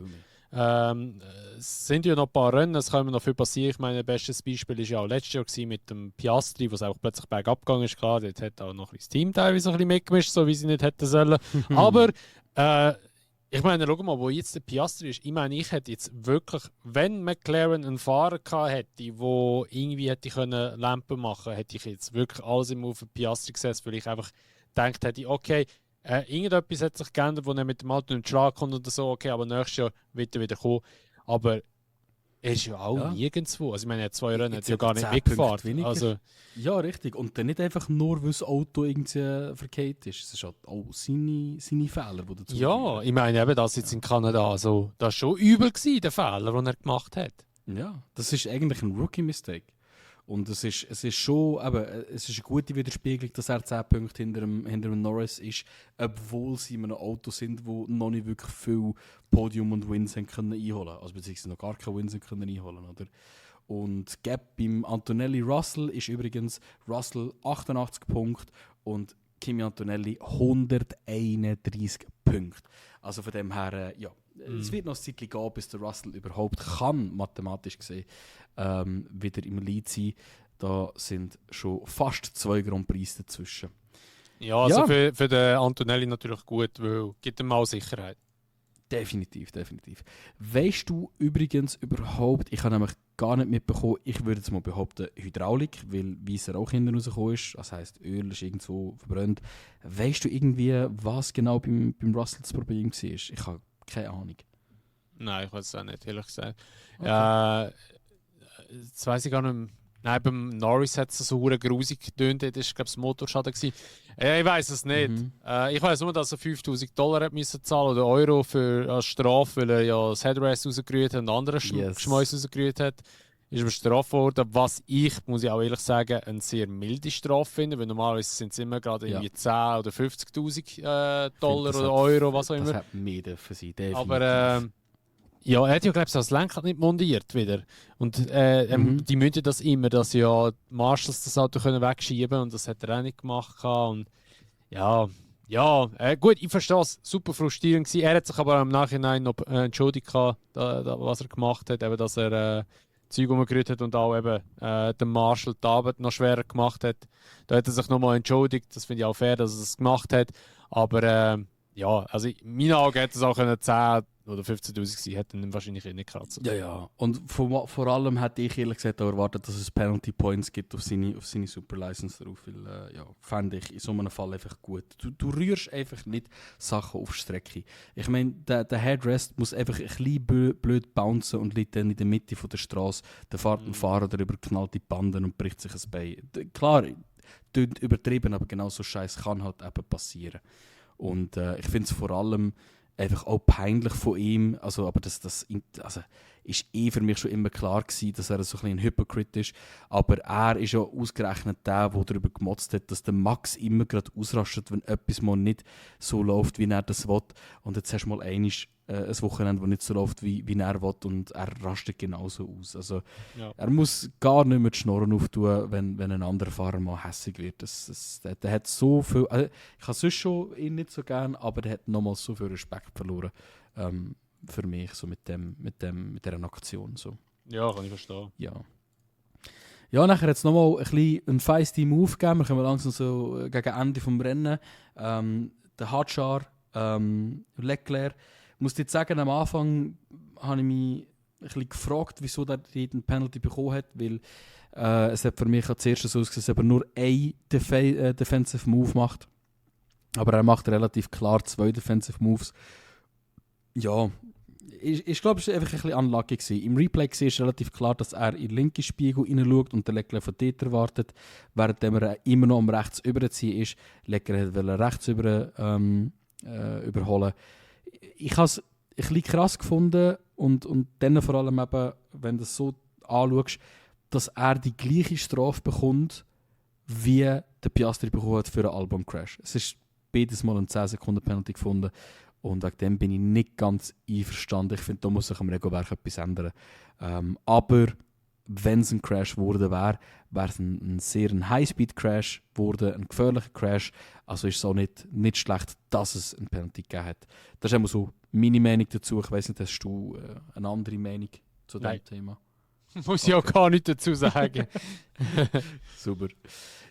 es sind ja noch ein paar Rennen, es kann noch viel passieren. Ich meine, das beste Beispiel war ja auch letztes Jahr mit dem Piastri, wo es auch plötzlich bergab gegangen ist. Klar, dort hat auch noch das Team teilweise ein bisschen mitgemischt, so wie sie nicht hätten sollen. Aber ich meine, schau mal, wo jetzt der Piastri ist. Ich meine, ich hätte jetzt wirklich, wenn McLaren einen Fahrer gehabt hätte, der irgendwie hätte können Lampen machen können, hätte ich jetzt wirklich alles immer auf den Piastri gesetzt, weil ich einfach gedacht hätte, okay, irgendetwas hat sich geändert, wo er mit dem Auto nicht Schlag kommt oder so, okay, aber nächstes Jahr wird er wieder kommen. Aber er ist ja auch nirgendwo. Also ich meine, er hat 2 Rennen ja gar nicht mitgefahren. Also, ja, richtig. Und dann nicht einfach nur, weil das Auto irgendwie verkehrt ist. Es ist halt auch seine Fehler, die dazu führen. Ich meine eben das jetzt in Kanada. Also, das war schon übel gewesen, der Fehler, den er gemacht hat. Ja, das ist eigentlich ein Rookie-Mistake. Und es ist schon, es ist eine gute Widerspiegelung, dass er 10 Punkte hinter dem Norris ist, obwohl sie in einem Auto sind, wo noch nicht wirklich viel Podium und Wins können einholen, also beziehungsweise noch gar keine Wins können einholen, oder? Und Gap beim Antonelli Russell ist übrigens Russell 88 Punkte und Kimi Antonelli 131 Punkte. Also von dem her, es wird noch ein Zeitchen gehen, bis der Russell überhaupt kann, mathematisch gesehen, wieder im Lead sein. Da sind schon fast 2 Grand Prix dazwischen. Ja, also für den Antonelli natürlich gut, weil es gibt ihm auch Sicherheit. Definitiv. Weißt du übrigens überhaupt, ich habe nämlich gar nicht mitbekommen. Ich würde jetzt mal behaupten, Hydraulik, weil weißer Rauch hinten rausgekommen ist. Das heisst, Öl ist irgendwo verbrannt. Weißt du irgendwie, was genau beim Russell das Problem war? Ich habe keine Ahnung. Nein, ich weiß es auch nicht, ehrlich gesagt. Okay. Das weiss ich gar nicht mehr. Nein, beim Norris hat es so grusig getönt. Das war, glaube ich, das Motorschaden. Ich weiß es nicht. Ich weiß nur, dass er $5.000 hat müssen zahlen oder Euro als Strafe, weil er ja das Headrest rausgerührt hat und andere Schmeiß rausgerührt hat. Ist ihm bestraft worden, was ich, muss ich auch ehrlich sagen, eine sehr milde Strafe finde, weil normalerweise sind es immer gerade irgendwie 10 oder 50.000 Dollar oder Euro, was auch immer. Das hat mehr dürfen sein, definitiv. Aber ja, er hat ja, glaube ich, das Lenkrad nicht montiert wieder. Und die müssen das immer, dass ja die Marshals das Auto können wegschieben und das hat er auch nicht gemacht. Und gut, ich verstehe es, super frustrierend gewesen. Er hat sich aber im Nachhinein noch entschuldigt, was er gemacht hat, eben, dass er Zeug umgerührt hat und auch eben dem Marshal die Arbeit noch schwerer gemacht hat. Da hat er sich nochmal entschuldigt, das finde ich auch fair, dass er das gemacht hat. Aber also in meinen Augen hätte es auch 10 oder 15.000 sein, hätte ihn wahrscheinlich nicht kratzen. Ja. Und vor allem hätte ich ehrlich gesagt auch erwartet, dass es Penalty Points gibt auf seine Super License drauf. Weil, fände ich in so einem Fall einfach gut. Du rührst einfach nicht Sachen auf Strecke. Ich meine, der Headrest muss einfach ein bisschen blöd bouncen und liegt dann in der Mitte der Straße. Der fährt ein Fahrer darüber, knallt die Banden und bricht sich ein Bein. Klar, übertrieben, aber genau so Scheiß kann halt eben passieren. Und ich finde es vor allem einfach auch peinlich von ihm. Aber das ist für mich schon immer klar gewesen, dass er so ein Hypocrite ist. Aber er ist ja ausgerechnet der darüber gemotzt hat, dass der Max immer gerade ausrastet, wenn etwas mal nicht so läuft, wie er das will. Und jetzt hast du mal ein Wochenende, das nicht so läuft, wie er will, und er rastet genauso aus. Also, er muss gar nicht mehr die Schnorren auftun, wenn ein anderer Fahrer mal hässig wird. Der hat so viel. Also, ich habe sonst schon ihn nicht so gern, aber er hat nochmals so viel Respekt verloren für mich, so mit dieser Aktion. So. Ja, kann ich verstehen. Ja, nachher hat es nochmal ein bisschen einen feisty Move gegeben. Wir kommen langsam so gegen Ende des Rennen. Der Hadjar, Leclerc. Ich muss dir sagen, am Anfang habe ich mich ein bisschen gefragt, wieso der einen Penalty bekommen hat, weil es hat für mich als erstes so ausgesehen, dass er nur ein Defensive Move macht. Aber er macht relativ klar 2 Defensive Moves. Ja, ich glaube, es war einfach ein bisschen unlucky gewesen. Im Replay ist relativ klar, dass er in den linken Spiegel hineinschaut und der Leclerc von dort erwartet, während er immer noch am rechts überziehen ist. Leclerc wollte rechts überholen. Ich habe es ein bisschen krass gefunden und dann vor allem eben, wenn du es so anschaust, dass er die gleiche Strafe bekommt, wie der Piastri bekommen hat für einen Album-Crash. Es ist beides mal ein 10-Sekunden-Penalty gefunden. Und wegen dem bin ich nicht ganz einverstanden. Ich finde, da muss sich am Regelwerk etwas ändern. Aber wenn es ein Crash geworden wäre, wäre es ein sehr High-Speed-Crash geworden, ein gefährlicher Crash. Also ist es auch nicht schlecht, dass es einen Penalty gegeben hat. Das ist immer so meine Meinung dazu. Ich weiss nicht, hast du eine andere Meinung zu diesem Thema? Muss ich auch gar nicht dazu sagen. Super.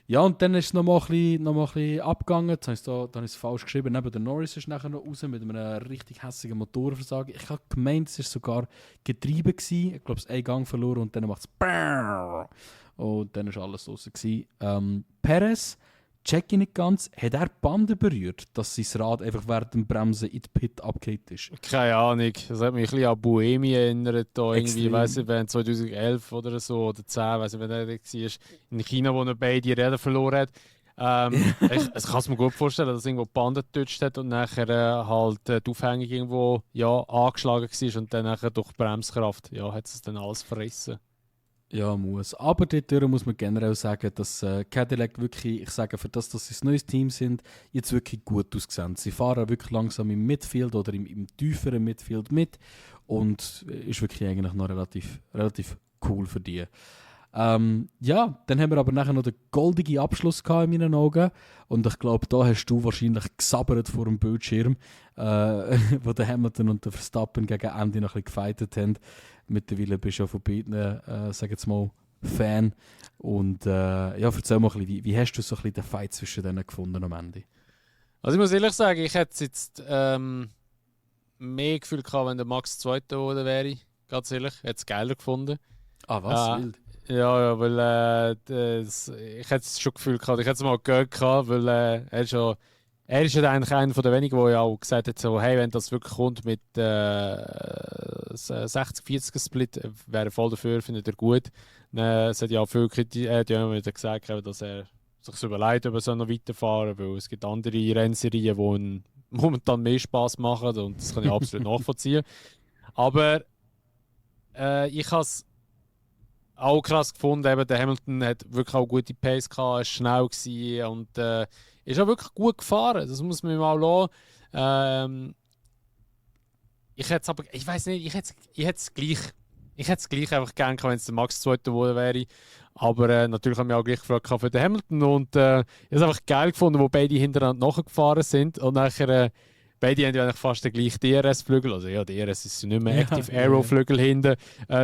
Ja, und dann ist es noch mal ein bisschen abgegangen. Jetzt habe ich es falsch geschrieben. Neben der Norris ist nachher noch raus mit einem richtig hässigen Motorversagen. Ich habe gemeint, es war sogar Getriebe gewesen. Ich glaube, es einen Gang verloren und dann macht es und dann war alles raus. Perez, check ich nicht ganz, hat er die Bande berührt, dass sein Rad einfach während dem Bremsen in die Pit abgekehrt ist? Keine Ahnung. Das hat mich ein bisschen an Buemi erinnert. Da irgendwie, ich weiss nicht, wenn 2011 oder so, oder 10, weiss nicht, wenn er war, in China, wo er beide Räder verloren hat. Ich kann es mir gut vorstellen, dass er irgendwo die Bande getutscht hat und nachher halt die Aufhängung irgendwo angeschlagen war und dann nachher durch die Bremskraft hat es dann alles verrissen. Ja, muss. Aber dort muss man generell sagen, dass Cadillac wirklich, ich sage, für das, dass sie ein neues Team sind, jetzt wirklich gut aussehen. Sie fahren wirklich langsam im Midfield oder im tieferen Midfield mit und ist wirklich eigentlich noch relativ cool für die. Dann haben wir aber nachher noch den goldigen Abschluss gehabt in meinen Augen und ich glaube, da hast du wahrscheinlich gesabbert vor dem Bildschirm, wo der Hamilton und der Verstappen gegen Ende noch ein bisschen gefightet haben. Mittlerweile bist du ja von beiden, sag jetzt mal, Fan. Und erzähl mal ein bisschen, wie hast du so ein bisschen den Fight zwischen denen gefunden am Ende? Also ich muss ehrlich sagen, ich hätte es jetzt mehr Gefühl gehabt, wenn der Max Zweiter geworden wäre. Ganz ehrlich, ich hätte es geiler gefunden. Ah, was? Wild. Ja, weil ich hätte es schon gefühlt gehabt, ich hätte es mal gehört gehabt, weil er ist ja eigentlich einer von den wenigen, der ja auch gesagt hat, so, hey, wenn das wirklich kommt mit 60-40er-Split, wäre er voll dafür, findet er gut. Es hat ja auch viele Kritiker, die haben wieder gesagt, dass er sich so überlegt, ob er so noch weiterfahren soll, weil es gibt andere Rennserien, die ihm momentan mehr Spass machen und das kann ich absolut nachvollziehen. Aber ich habe es auch krass gefunden, eben, der Hamilton hat wirklich auch gute Pace gehabt, ist schnell gewesen und ist auch wirklich gut gefahren. Das muss man ihm auch lassen. Ich hätte es aber, ich weiß nicht, ich hätte es gleich einfach gerne gehabt, wenn es der Max Zweiter geworden wäre. Aber natürlich haben wir auch gleich gefragt für den Hamilton und ich habe es einfach geil gefunden, wo beide hintereinander nachgefahren sind und nachher beide haben ja eigentlich fast den gleichen DRS-Flügel. Also ja, DRS ist nicht mehr Active Aero-Flügel hinten.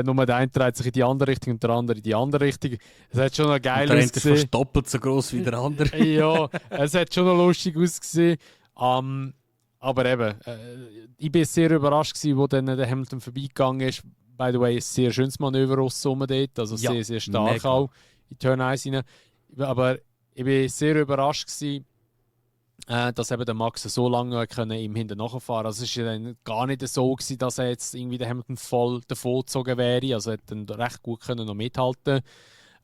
Nur der eine dreht sich in die andere Richtung und der andere in die andere Richtung. Es hat schon noch geil ausgesehen. Der eine ist fast doppelt so groß wie der andere. Ja, es hat schon noch lustig ausgesehen. Aber eben, ich war sehr überrascht gewesen, wo dann der Hamilton vorbeigegangen ist. By the way, ein sehr schönes Manöver aussen dort. Also sehr, sehr stark mega. Auch in Turn 1 rein. Aber ich war sehr überrascht gewesen, dass eben der Max so lange ihm hinten nachfahren. Also es war dann gar nicht so gewesen, dass er jetzt irgendwie der Hamilton voll davon gezogen wäre. Also er hat dann recht gut können noch mithalten.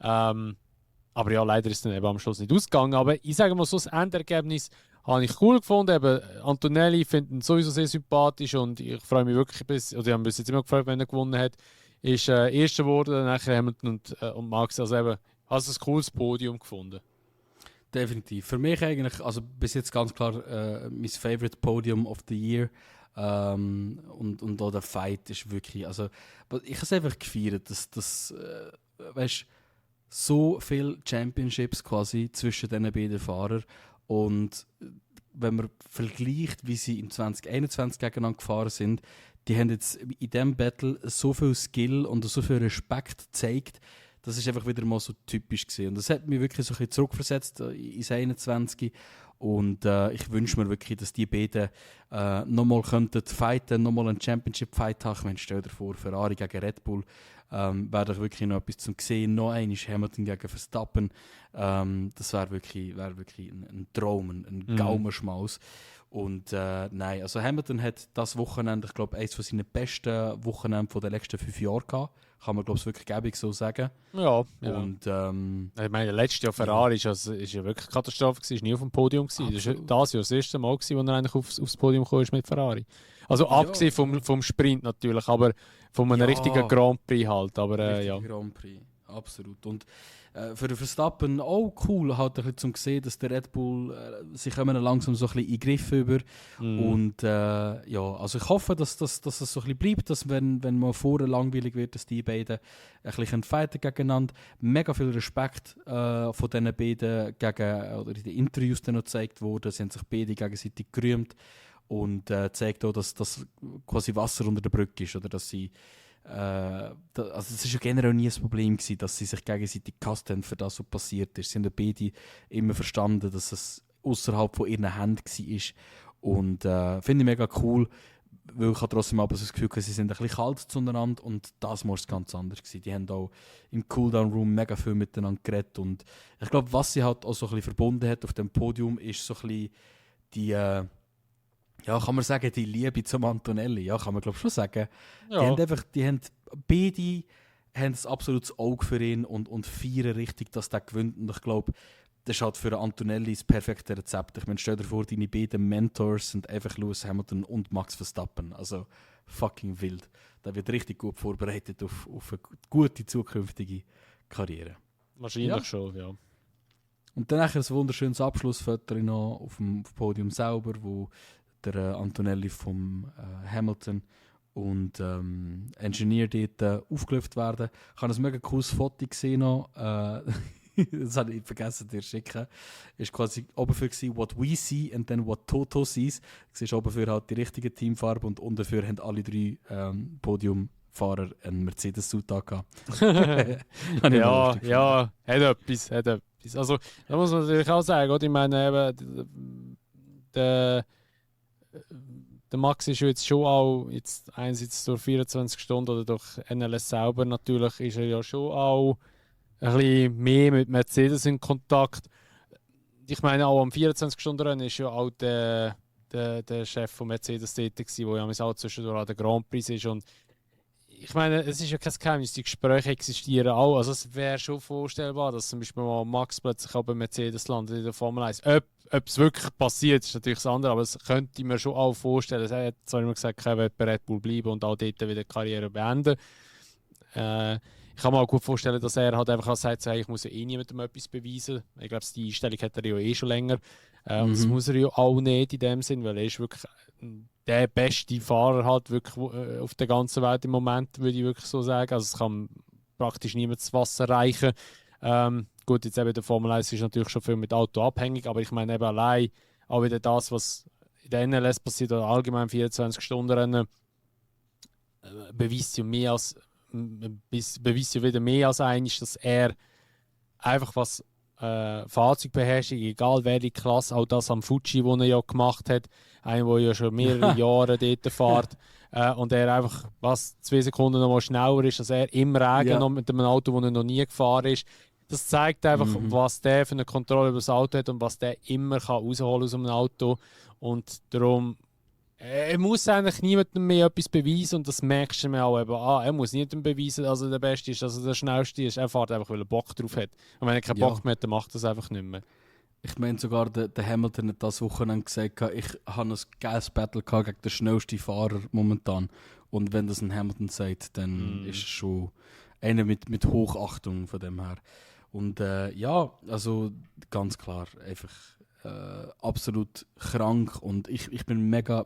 Aber ja, leider ist es dann eben am Schluss nicht ausgegangen. Aber ich sage mal so, das Endergebnis habe ich cool gefunden. Eben, Antonelli finde ihn sowieso sehr sympathisch und ich freue mich wirklich, oder ich habe mich bis jetzt immer gefreut, wenn er gewonnen hat. Ist Erster geworden, nachher Hamilton und Max. Also eben, hast ein cooles Podium gefunden. Definitiv. Für mich eigentlich, also bis jetzt ganz klar mein Favorite Podium of the Year. Und auch der Fight ist wirklich, also ich habe es einfach gefeiert, dass weißt, so viele Championships quasi zwischen diesen beiden Fahrern und wenn man vergleicht, wie sie im 2021 gegeneinander gefahren sind, die haben jetzt in diesem Battle so viel Skill und so viel Respekt gezeigt. Das ist einfach wieder mal so typisch gewesen. Und das hat mich wirklich so ein bisschen zurückversetzt ins 21. Und ich wünsche mir wirklich, dass die beiden nochmal fighten, nochmal einen Championship-Fight haben. Ich meine, stell dir vor, Ferrari gegen Red Bull wäre doch wirklich noch etwas zum Sehen. Noch einmal Hamilton gegen Verstappen. Das wäre wirklich ein Traum, ein Gaumenschmaus. Und nein, also Hamilton hat das Wochenende, ich glaube, eines von seinen besten Wochenenden der letzten 5 Jahre gehabt. Kann man, glaube ich, wirklich gäbig so sagen. Ja. Und, ich meine, letztes Jahr Ferrari ist ja wirklich Katastrophe gewesen, ist nie auf dem Podium gewesen. Das war das Jahr das erste Mal gewesen, wo er eigentlich aufs Podium kam mit Ferrari. Also abgesehen vom Sprint natürlich, aber von einem richtigen Grand Prix halt. Aber ja. Grand Prix, absolut. Und für den Verstappen auch cool, halt ein bisschen zum sehen, dass der Red Bull sie kommen langsam so ein bisschen in den Griff über. Und ja, also ich hoffe, dass es so ein bisschen bleibt, dass wenn man vorher langweilig wird, dass die beiden ein bisschen fighten gegeneinander. Mega viel Respekt von diesen beiden oder in den Interviews dann noch gezeigt wurde. Sie haben sich beide gegenseitig gerühmt und zeigt auch, dass das quasi Wasser unter der Brücke ist, oder dass sie also es war ja generell nie ein Problem gewesen, dass sie sich gegenseitig gehasst haben, für das, was passiert ist. Sie haben ja beide immer verstanden, dass es außerhalb von ihren Händen war. Und finde ich mega cool, weil ich trotzdem aber das Gefühl hatte, sie sind ein bisschen kalt zueinander und das muss ganz anders gewesen. Die haben auch im Cooldown-Room mega viel miteinander geredet und ich glaube, was sie halt auch so ein bisschen verbunden hat auf dem Podium, ist so ein bisschen die ja, kann man sagen, die Liebe zum Antonelli, ja, kann man glaube schon sagen. Ja. Beide haben ein absolutes Auge für ihn und feiern richtig, dass der gewinnt. Und ich glaube, das ist halt für Antonelli das perfekte Rezept. Ich meine, stell dir vor, deine beiden Mentors sind einfach Lewis Hamilton und Max Verstappen. Also fucking wild. Der wird richtig gut vorbereitet auf eine gute zukünftige Karriere. Wahrscheinlich schon, ja. Und dann ein wunderschönes Abschlussfoto noch auf dem Podium selber, wo der Antonelli vom Hamilton und Engineer dort aufgelöst werden. Ich habe ein mega cooles Foto gesehen noch. Das habe ich vergessen dir zu schicken. Es war quasi oben für «What we see» and then «What Toto sees». Du siehst oben für halt die richtige Teamfarbe und unten für haben alle 3 Podiumfahrer einen Mercedes-Suit gehabt. ja, hat etwas. Also, da muss man natürlich auch sagen, oder? Ich meine, eben, der der Max ist ja jetzt schon auch, jetzt einerseits durch 24 Stunden oder durch NLS selber natürlich, ist er ja schon auch ein bisschen mehr mit Mercedes in Kontakt. Ich meine, auch am 24-Stunden-Rennen ist ja auch der Chef von Mercedes tätig gewesen, der ja mit auch zwischendurch an der Grand Prix ist. Und ich meine, es ist ja kein Geheimnis, die Gespräche existieren auch. Also es wäre schon vorstellbar, dass zum Beispiel mal Max plötzlich auch bei Mercedes landet in der Formel 1. Ob es wirklich passiert, ist natürlich das andere, aber es könnte ich mir schon auch vorstellen. Er hat zwar immer gesagt, er will bei Red Bull bleiben und auch dort wieder die Karriere beenden. Ich kann mir auch gut vorstellen, dass er halt einfach sagt, hey, ich muss ja eh niemandem etwas beweisen. Ich glaube, die Einstellung hat er ja eh schon länger. Und das muss er ja auch nicht in dem Sinn, weil er ist wirklich der beste Fahrer halt wirklich auf der ganzen Welt im Moment, würde ich wirklich so sagen. Also es kann praktisch niemand das Wasser reichen. Gut, jetzt eben der Formel 1 ist natürlich schon viel mit Auto abhängig, aber ich meine eben allein auch wieder das, was in der NLS passiert oder allgemein 24-Stunden-Rennen, beweist ja wieder mehr als eines, dass er einfach was Fahrzeugbeherrschung, egal welche Klasse, auch das am Fuji, das er ja gemacht hat, einer, der ja schon mehrere Jahre dort fährt, und er einfach 2 Sekunden noch mal schneller ist als er im Regen noch mit einem Auto, das er noch nie gefahren ist. Das zeigt einfach, was der für eine Kontrolle über das Auto hat und was der immer rausholen kann aus einem Auto. Und darum, er muss eigentlich niemandem mehr etwas beweisen und das merkst du mir auch eben an. Er muss niemandem beweisen, dass er der Beste ist, dass er der Schnellste ist. Er fährt einfach, weil er Bock drauf hat. Und wenn er keinen Bock mehr hat, dann macht er es einfach nicht mehr. Ich meine sogar, der Hamilton hat das Wochenende gesagt, ich habe ein geiles Battle gegen den schnellsten Fahrer momentan. Und wenn das ein Hamilton sagt, dann ist es schon einer mit Hochachtung von dem her. Und also ganz klar, einfach absolut krank. Und ich bin mega,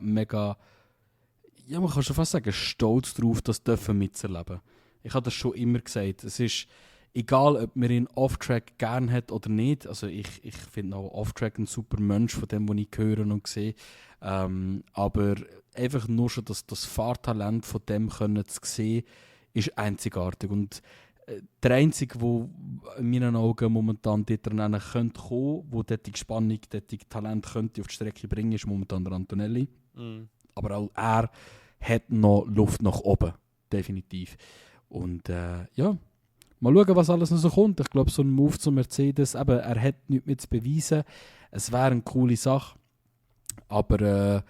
ja, man kann schon fast sagen, stolz darauf, das mitzuerleben. Ich habe das schon immer gesagt. Es ist egal, ob man ihn Off-Track gern hat oder nicht. Also ich finde auch Off-Track ein super Mensch, von dem, was ich höre und sehe. Aber einfach nur schon das Fahrtalent von dem können zu sehen, ist einzigartig. Und der Einzige, der in meinen Augen momentan dort kommen könnte, der dort die Spannung, dort die Talent könnte auf die Strecke bringen, ist momentan der Antonelli. Aber auch er hat noch Luft nach oben, definitiv. Und mal schauen, was alles noch so kommt. Ich glaube, so ein Move zu Mercedes, eben, er hat nichts mehr zu beweisen. Es wäre eine coole Sache, aber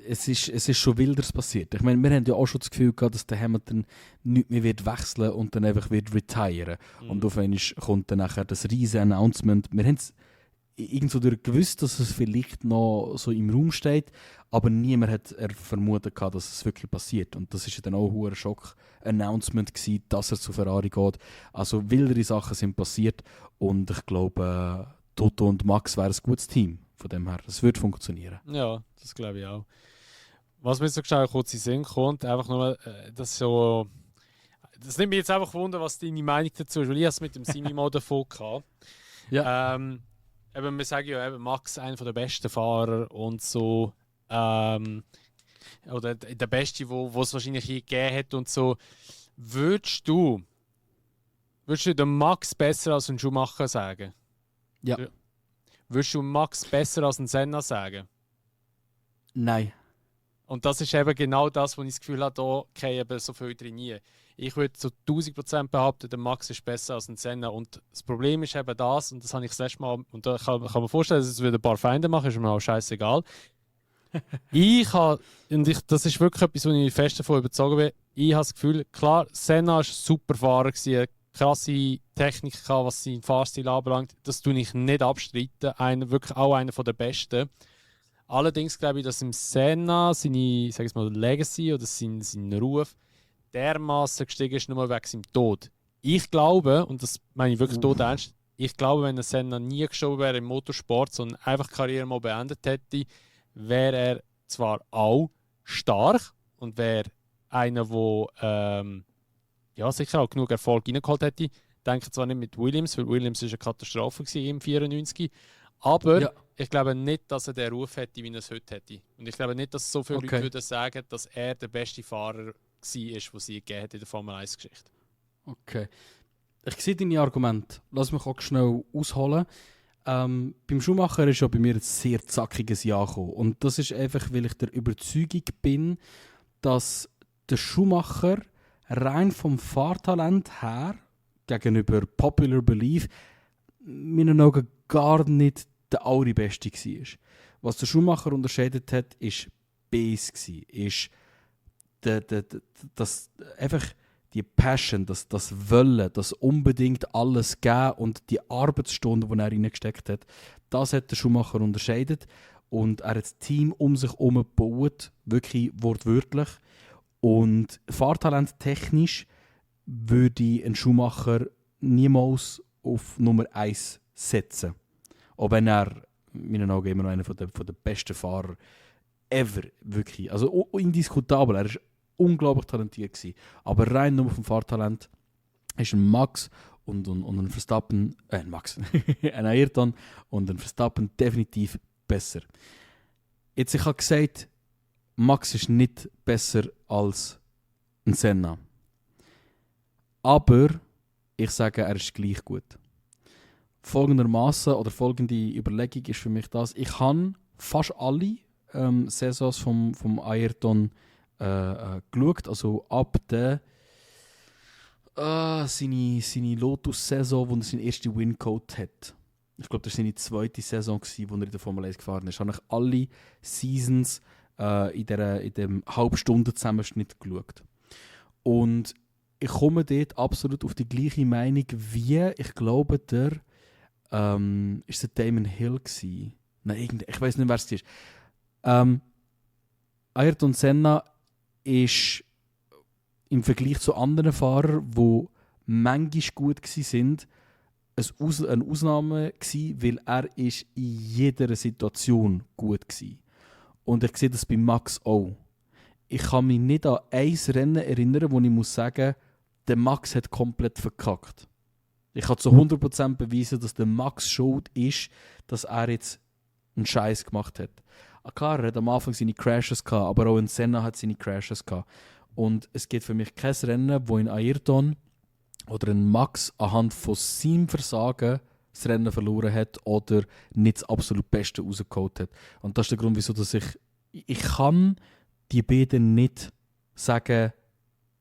es ist schon Wilderes passiert. Ich meine, wir haben ja auch schon das Gefühl gehabt, dass der Hamilton nicht mehr wird wechseln und dann einfach wird retiren. Und auf einmal kommt dann nachher das riesige Announcement. Wir haben es irgendwo gewusst, dass es vielleicht noch so im Raum steht, aber niemand hat vermutet gehabt, dass es wirklich passiert. Und das ist dann auch ein hoher Schock-Announcement gewesen, dass er zu Ferrari geht. Also wildere Sachen sind passiert und ich glaube, Toto und Max wären ein gutes Team. Von dem her, das wird funktionieren. Ja, das glaube ich auch. Was mir so schnell kurz in den Sinn kommt, einfach nur, das nimmt mich jetzt einfach Wunder, was deine Meinung dazu ist, weil ich es mit dem Simi-Mo davon hatte. Ja. Eben, wir sagen ja eben, Max einer der besten Fahrer und so, oder der Beste, wo es wahrscheinlich je gegeben hat und so. Würdest du den Max besser als einen Schumacher sagen? Ja. Würdest du Max besser als einen Senna sagen? Nein. Und das ist eben genau das, wo ich das Gefühl habe, da gehen eben so viel drin. Ich würde zu 1000% behaupten, der Max ist besser als ein Senna. Und das Problem ist eben das, und das habe ich das letzte Mal, und da kann man vorstellen, dass es wieder ein paar Feinde machen, ist mir auch scheißegal. Das ist wirklich etwas, wo ich fest davon überzeugt bin. Ich habe das Gefühl, klar, Senna war ein super Fahrer, krasse Technik gehabt, was seinen Fahrstil anbelangt. Das tue ich nicht abstreiten. Wirklich auch einer der besten. Allerdings glaube ich, dass im Senna seine, sag ich mal, Legacy oder sein Ruf dermaßen gestiegen ist, nur wegen seinem Tod. Ich glaube, und das meine ich wirklich tot ernst, ich glaube, wenn der Senna nie gestorben wäre im Motorsport, sondern einfach die Karriere mal beendet hätte, wäre er zwar auch stark und wäre einer, der sicher auch genug Erfolg reingeholt hätte. Ich denke zwar nicht mit Williams, weil Williams war eine Katastrophe im 94, aber ich glaube nicht, dass er den Ruf hätte, wie er es heute hätte. Und ich glaube nicht, dass so viele Leute würden sagen, dass er der beste Fahrer war, den sie gegeben hat in der Formel 1-Geschichte. Okay. Ich sehe deine Argumente. Lass mich auch schnell ausholen. beim Schumacher ist ja bei mir ein sehr zackiges Jahr gekommen. Und das ist einfach, weil ich der Überzeugung bin, dass der Schumacher rein vom Fahrtalent her gegenüber Popular Belief in meinen Augen gar nicht der allerbeste war. Was der Schumacher unterscheidet hat, ist Base gsi, ist das einfach die Passion, das Wollen, das unbedingt alles geben und die Arbeitsstunden, die er reingesteckt hat, das hat der Schumacher unterscheidet. Und er hat das Team um sich herum gebaut, wirklich wortwörtlich. Und Fahrtalent technisch würde ich einen Schumacher niemals auf Nummer 1 setzen. Auch wenn er in meinen Augen immer noch einer der besten Fahrer ever, wirklich. Also indiskutabel, er war unglaublich talentiert gewesen. Aber rein nur vom Fahrtalent ist ein Max und ein Verstappen, ein Ayrton und ein Verstappen definitiv besser. Jetzt, ich habe gesagt, Max ist nicht besser als ein Senna. Aber ich sage, er ist gleich gut. Folgendermaßen oder folgende Überlegung ist für mich das: Ich habe fast alle Saisons vom Ayrton geschaut, also ab der seine Lotus-Saison, wo er seinen ersten Win-Code hat. Ich glaube, das war seine zweite Saison, wo er in der Formel 1 gefahren ist. Ich habe alle Seasons in dem Halbstunden-Zusammenschnitt geschaut. Und ich komme dort absolut auf die gleiche Meinung wie, ich glaube, ist der Damon Hill gewesen? Nein, ich weiß nicht, wer es ist. Ayrton Senna ist im Vergleich zu anderen Fahrern, die manchmal gut waren, eine Ausnahme gewesen, weil er ist in jeder Situation gut war. Und ich sehe das bei Max auch. Ich kann mich nicht an ein Rennen erinnern, wo ich muss sagen, der Max hat komplett verkackt. Ich kann zu 100% beweisen, dass der Max schuld ist, dass er jetzt einen Scheiß gemacht hat. Klar, er hat am Anfang seine Crashes gehabt, aber auch in Senna hat seine Crashes gehabt. Und es gibt für mich kein Rennen, wo ein Ayrton oder ein Max anhand von seinem Versagen das Rennen verloren hat oder nicht das absolut Beste rausgeholt hat. Und das ist der Grund, wieso dass ich kann die beiden nicht sagen,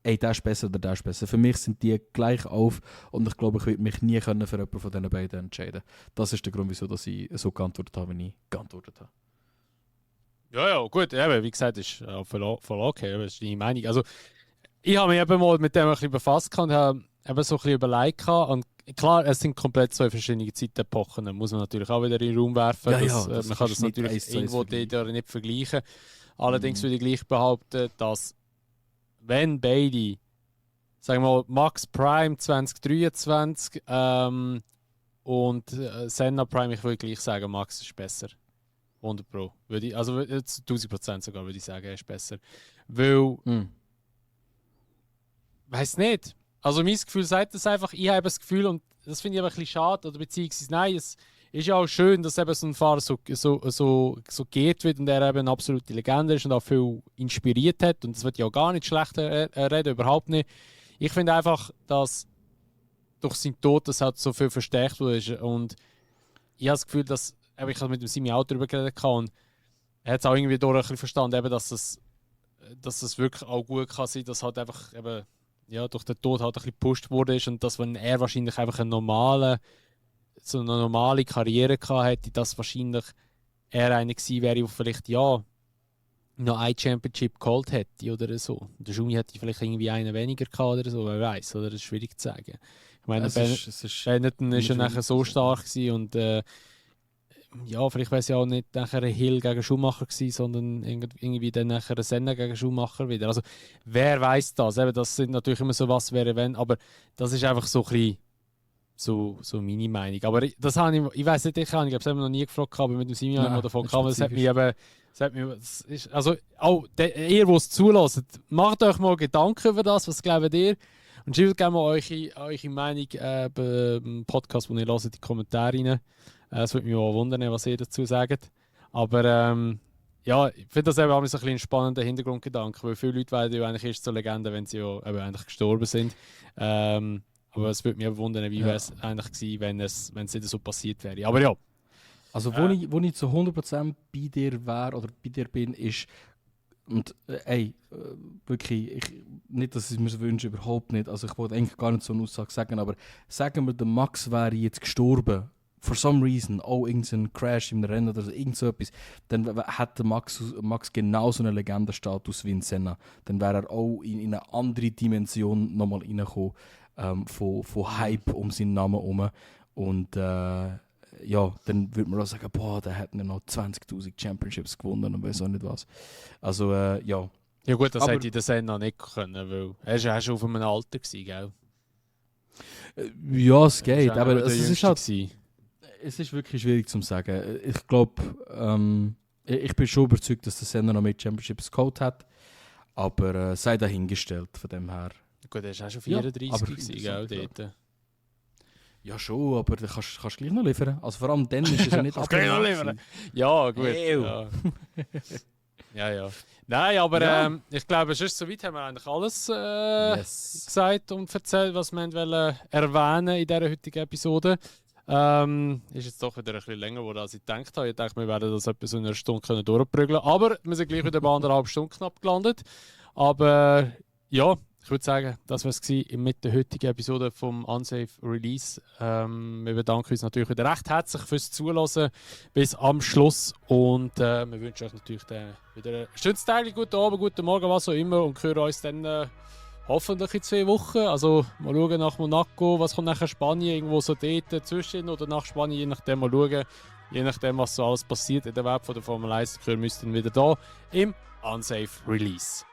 ey, der ist besser oder der ist besser. Für mich sind die gleich auf und ich glaube, ich würde mich nie für jemanden von diesen beiden entscheiden. Das ist der Grund, wieso dass ich so geantwortet habe, wie ich geantwortet habe. Ja, gut, eben, wie gesagt, ist voll okay, das ist deine Meinung. Also, ich habe mich eben mal mit dem ein bisschen befasst und habe eben so ein bisschen überlegt. Und klar, es sind komplett zwei verschiedene Zeitepochen, muss man natürlich auch wieder in den Raum werfen. Man kann das natürlich irgendwo dort nicht vergleichen. Allerdings würde ich gleich behaupten, dass wenn beide, sagen wir mal, Max Prime 2023 und Senna Prime, ich würde gleich sagen, Max ist besser. 100 Pro. Also 1000% sogar würde ich sagen, er ist besser. Weil, weiß nicht. Also mein Gefühl sagt das einfach, ich habe das Gefühl, und das finde ich aber ein bisschen schade, oder beziehungsweise nein, es ist ja auch schön, dass eben so ein Fahrer so geht wird und er eben eine absolute Legende ist und auch viel inspiriert hat. Und das wird ja auch gar nicht schlecht reden, überhaupt nicht. Ich finde einfach, dass durch seinen Tod das halt so viel verstärkt wurde. Und ich habe das Gefühl, dass ich habe mit dem Simi auch darüber geredet und er hat es auch irgendwie durch ein bisschen verstanden, eben, dass es wirklich auch gut kann sein, dass halt einfach eben, ja, durch den Tod halt ein bisschen gepusht wurde und dass, wenn er wahrscheinlich einfach eine normale Karriere gehabt hätte, dass wahrscheinlich er einer gewesen wäre, der vielleicht ja noch ein Championship geholt hätte oder so. Der Schumi hätte vielleicht irgendwie einen weniger gehabt oder so, wer weiß, oder? Das ist schwierig zu sagen. Ich meine, Benetton ist ja nachher so stark gewesen und ja, vielleicht wäre es ja auch nicht nachher ein Hill gegen Schumacher gewesen, sondern irgendwie dann nachher ein Senna gegen Schumacher wieder. Also, wer weiß das? Eben, das sind natürlich immer so was wäre wenn, aber das ist einfach so ein bisschen so meine Meinung. Aber das habe ich weiß nicht, ich habe es noch nie gefragt, aber mit dem Simeon oder von Kamel, das hat mich eben, also auch ihr, die es zulässt, macht euch mal Gedanken über das, was glaubt ihr? Und schreibt gerne mal eure Meinung beim Podcast, den ihr hört, in die Kommentare rein. Es würde mich auch wundern, was ihr dazu sagt. Aber ja, ich finde das eben auch so ein spannender Hintergrundgedanke, weil viele Leute werden ja eigentlich erst zur Legende, wenn sie ja eben eigentlich gestorben sind. Aber es würde mich auch wundern, wie wäre es eigentlich gewesen, wenn es nicht so passiert wäre. Aber ja, Also, wo ich zu 100% bei dir wäre oder bei dir bin, ist, und wirklich, nicht, dass ich es mir so wünsche, überhaupt nicht. Also, ich wollte eigentlich gar nicht so eine Aussage sagen, aber sagen wir, der Max wäre jetzt gestorben, for some reason, auch irgendein Crash im Rennen oder so, irgend so etwas, dann hätte Max genauso einen Legendenstatus wie ein Senna. Dann wäre er auch in eine andere Dimension nochmal reingekommen, von Hype um seinen Namen herum. Und ja, dann würde man auch sagen, boah, der hat noch 20'000 Championships gewonnen und weiß auch nicht was. Also, ja. Ja gut, das Aber- hätte ich den Senna nicht können, weil er war schon auf einem Alter, gell? Ja, es geht, Er war aber auch der es ist Jüngste halt, gewesen. es ist wirklich schwierig zu sagen. Ich glaube, ich bin schon überzeugt, dass der Senna noch mehr Championships geholt hat, aber sei dahingestellt von dem her. Gut, er war auch schon Ja, 34 aber gewesen, interessant, gell, dort. Ja schon, aber du kannst gleich noch liefern. Also vor allem dann ist es ja nicht Kannst gleich noch liefern. Ja, gut. Ew. Ja. Ja. Nein, aber Ja. ich glaube, sonst soweit haben wir eigentlich alles Yes. gesagt und erzählt, was wir wollen erwähnen in dieser heutigen Episode. Ist jetzt doch wieder ein bisschen länger geworden, als ich gedacht habe. Ich dachte, wir werden das etwa so in einer Stunde können durchprügeln. Aber wir sind gleich wieder bei 1,5 Stunden knapp gelandet. Aber ja, ich würde sagen, das war es mit der heutigen Episode vom Unsafe Release. Wir bedanken uns natürlich wieder recht herzlich fürs Zuhören bis am Schluss. Und wir wünschen euch natürlich wieder ein schönes Tag, guten Abend, guten Morgen, was auch immer. Und hören uns dann hoffentlich in 2 Wochen. Also mal schauen nach Monaco, was kommt nachher Spanien, irgendwo so dort dazwischen oder nach Spanien, je nachdem mal schauen. Je nachdem, was so alles passiert in der Welt von der Formel 1, hören wir uns dann wieder da im Unsafe Release.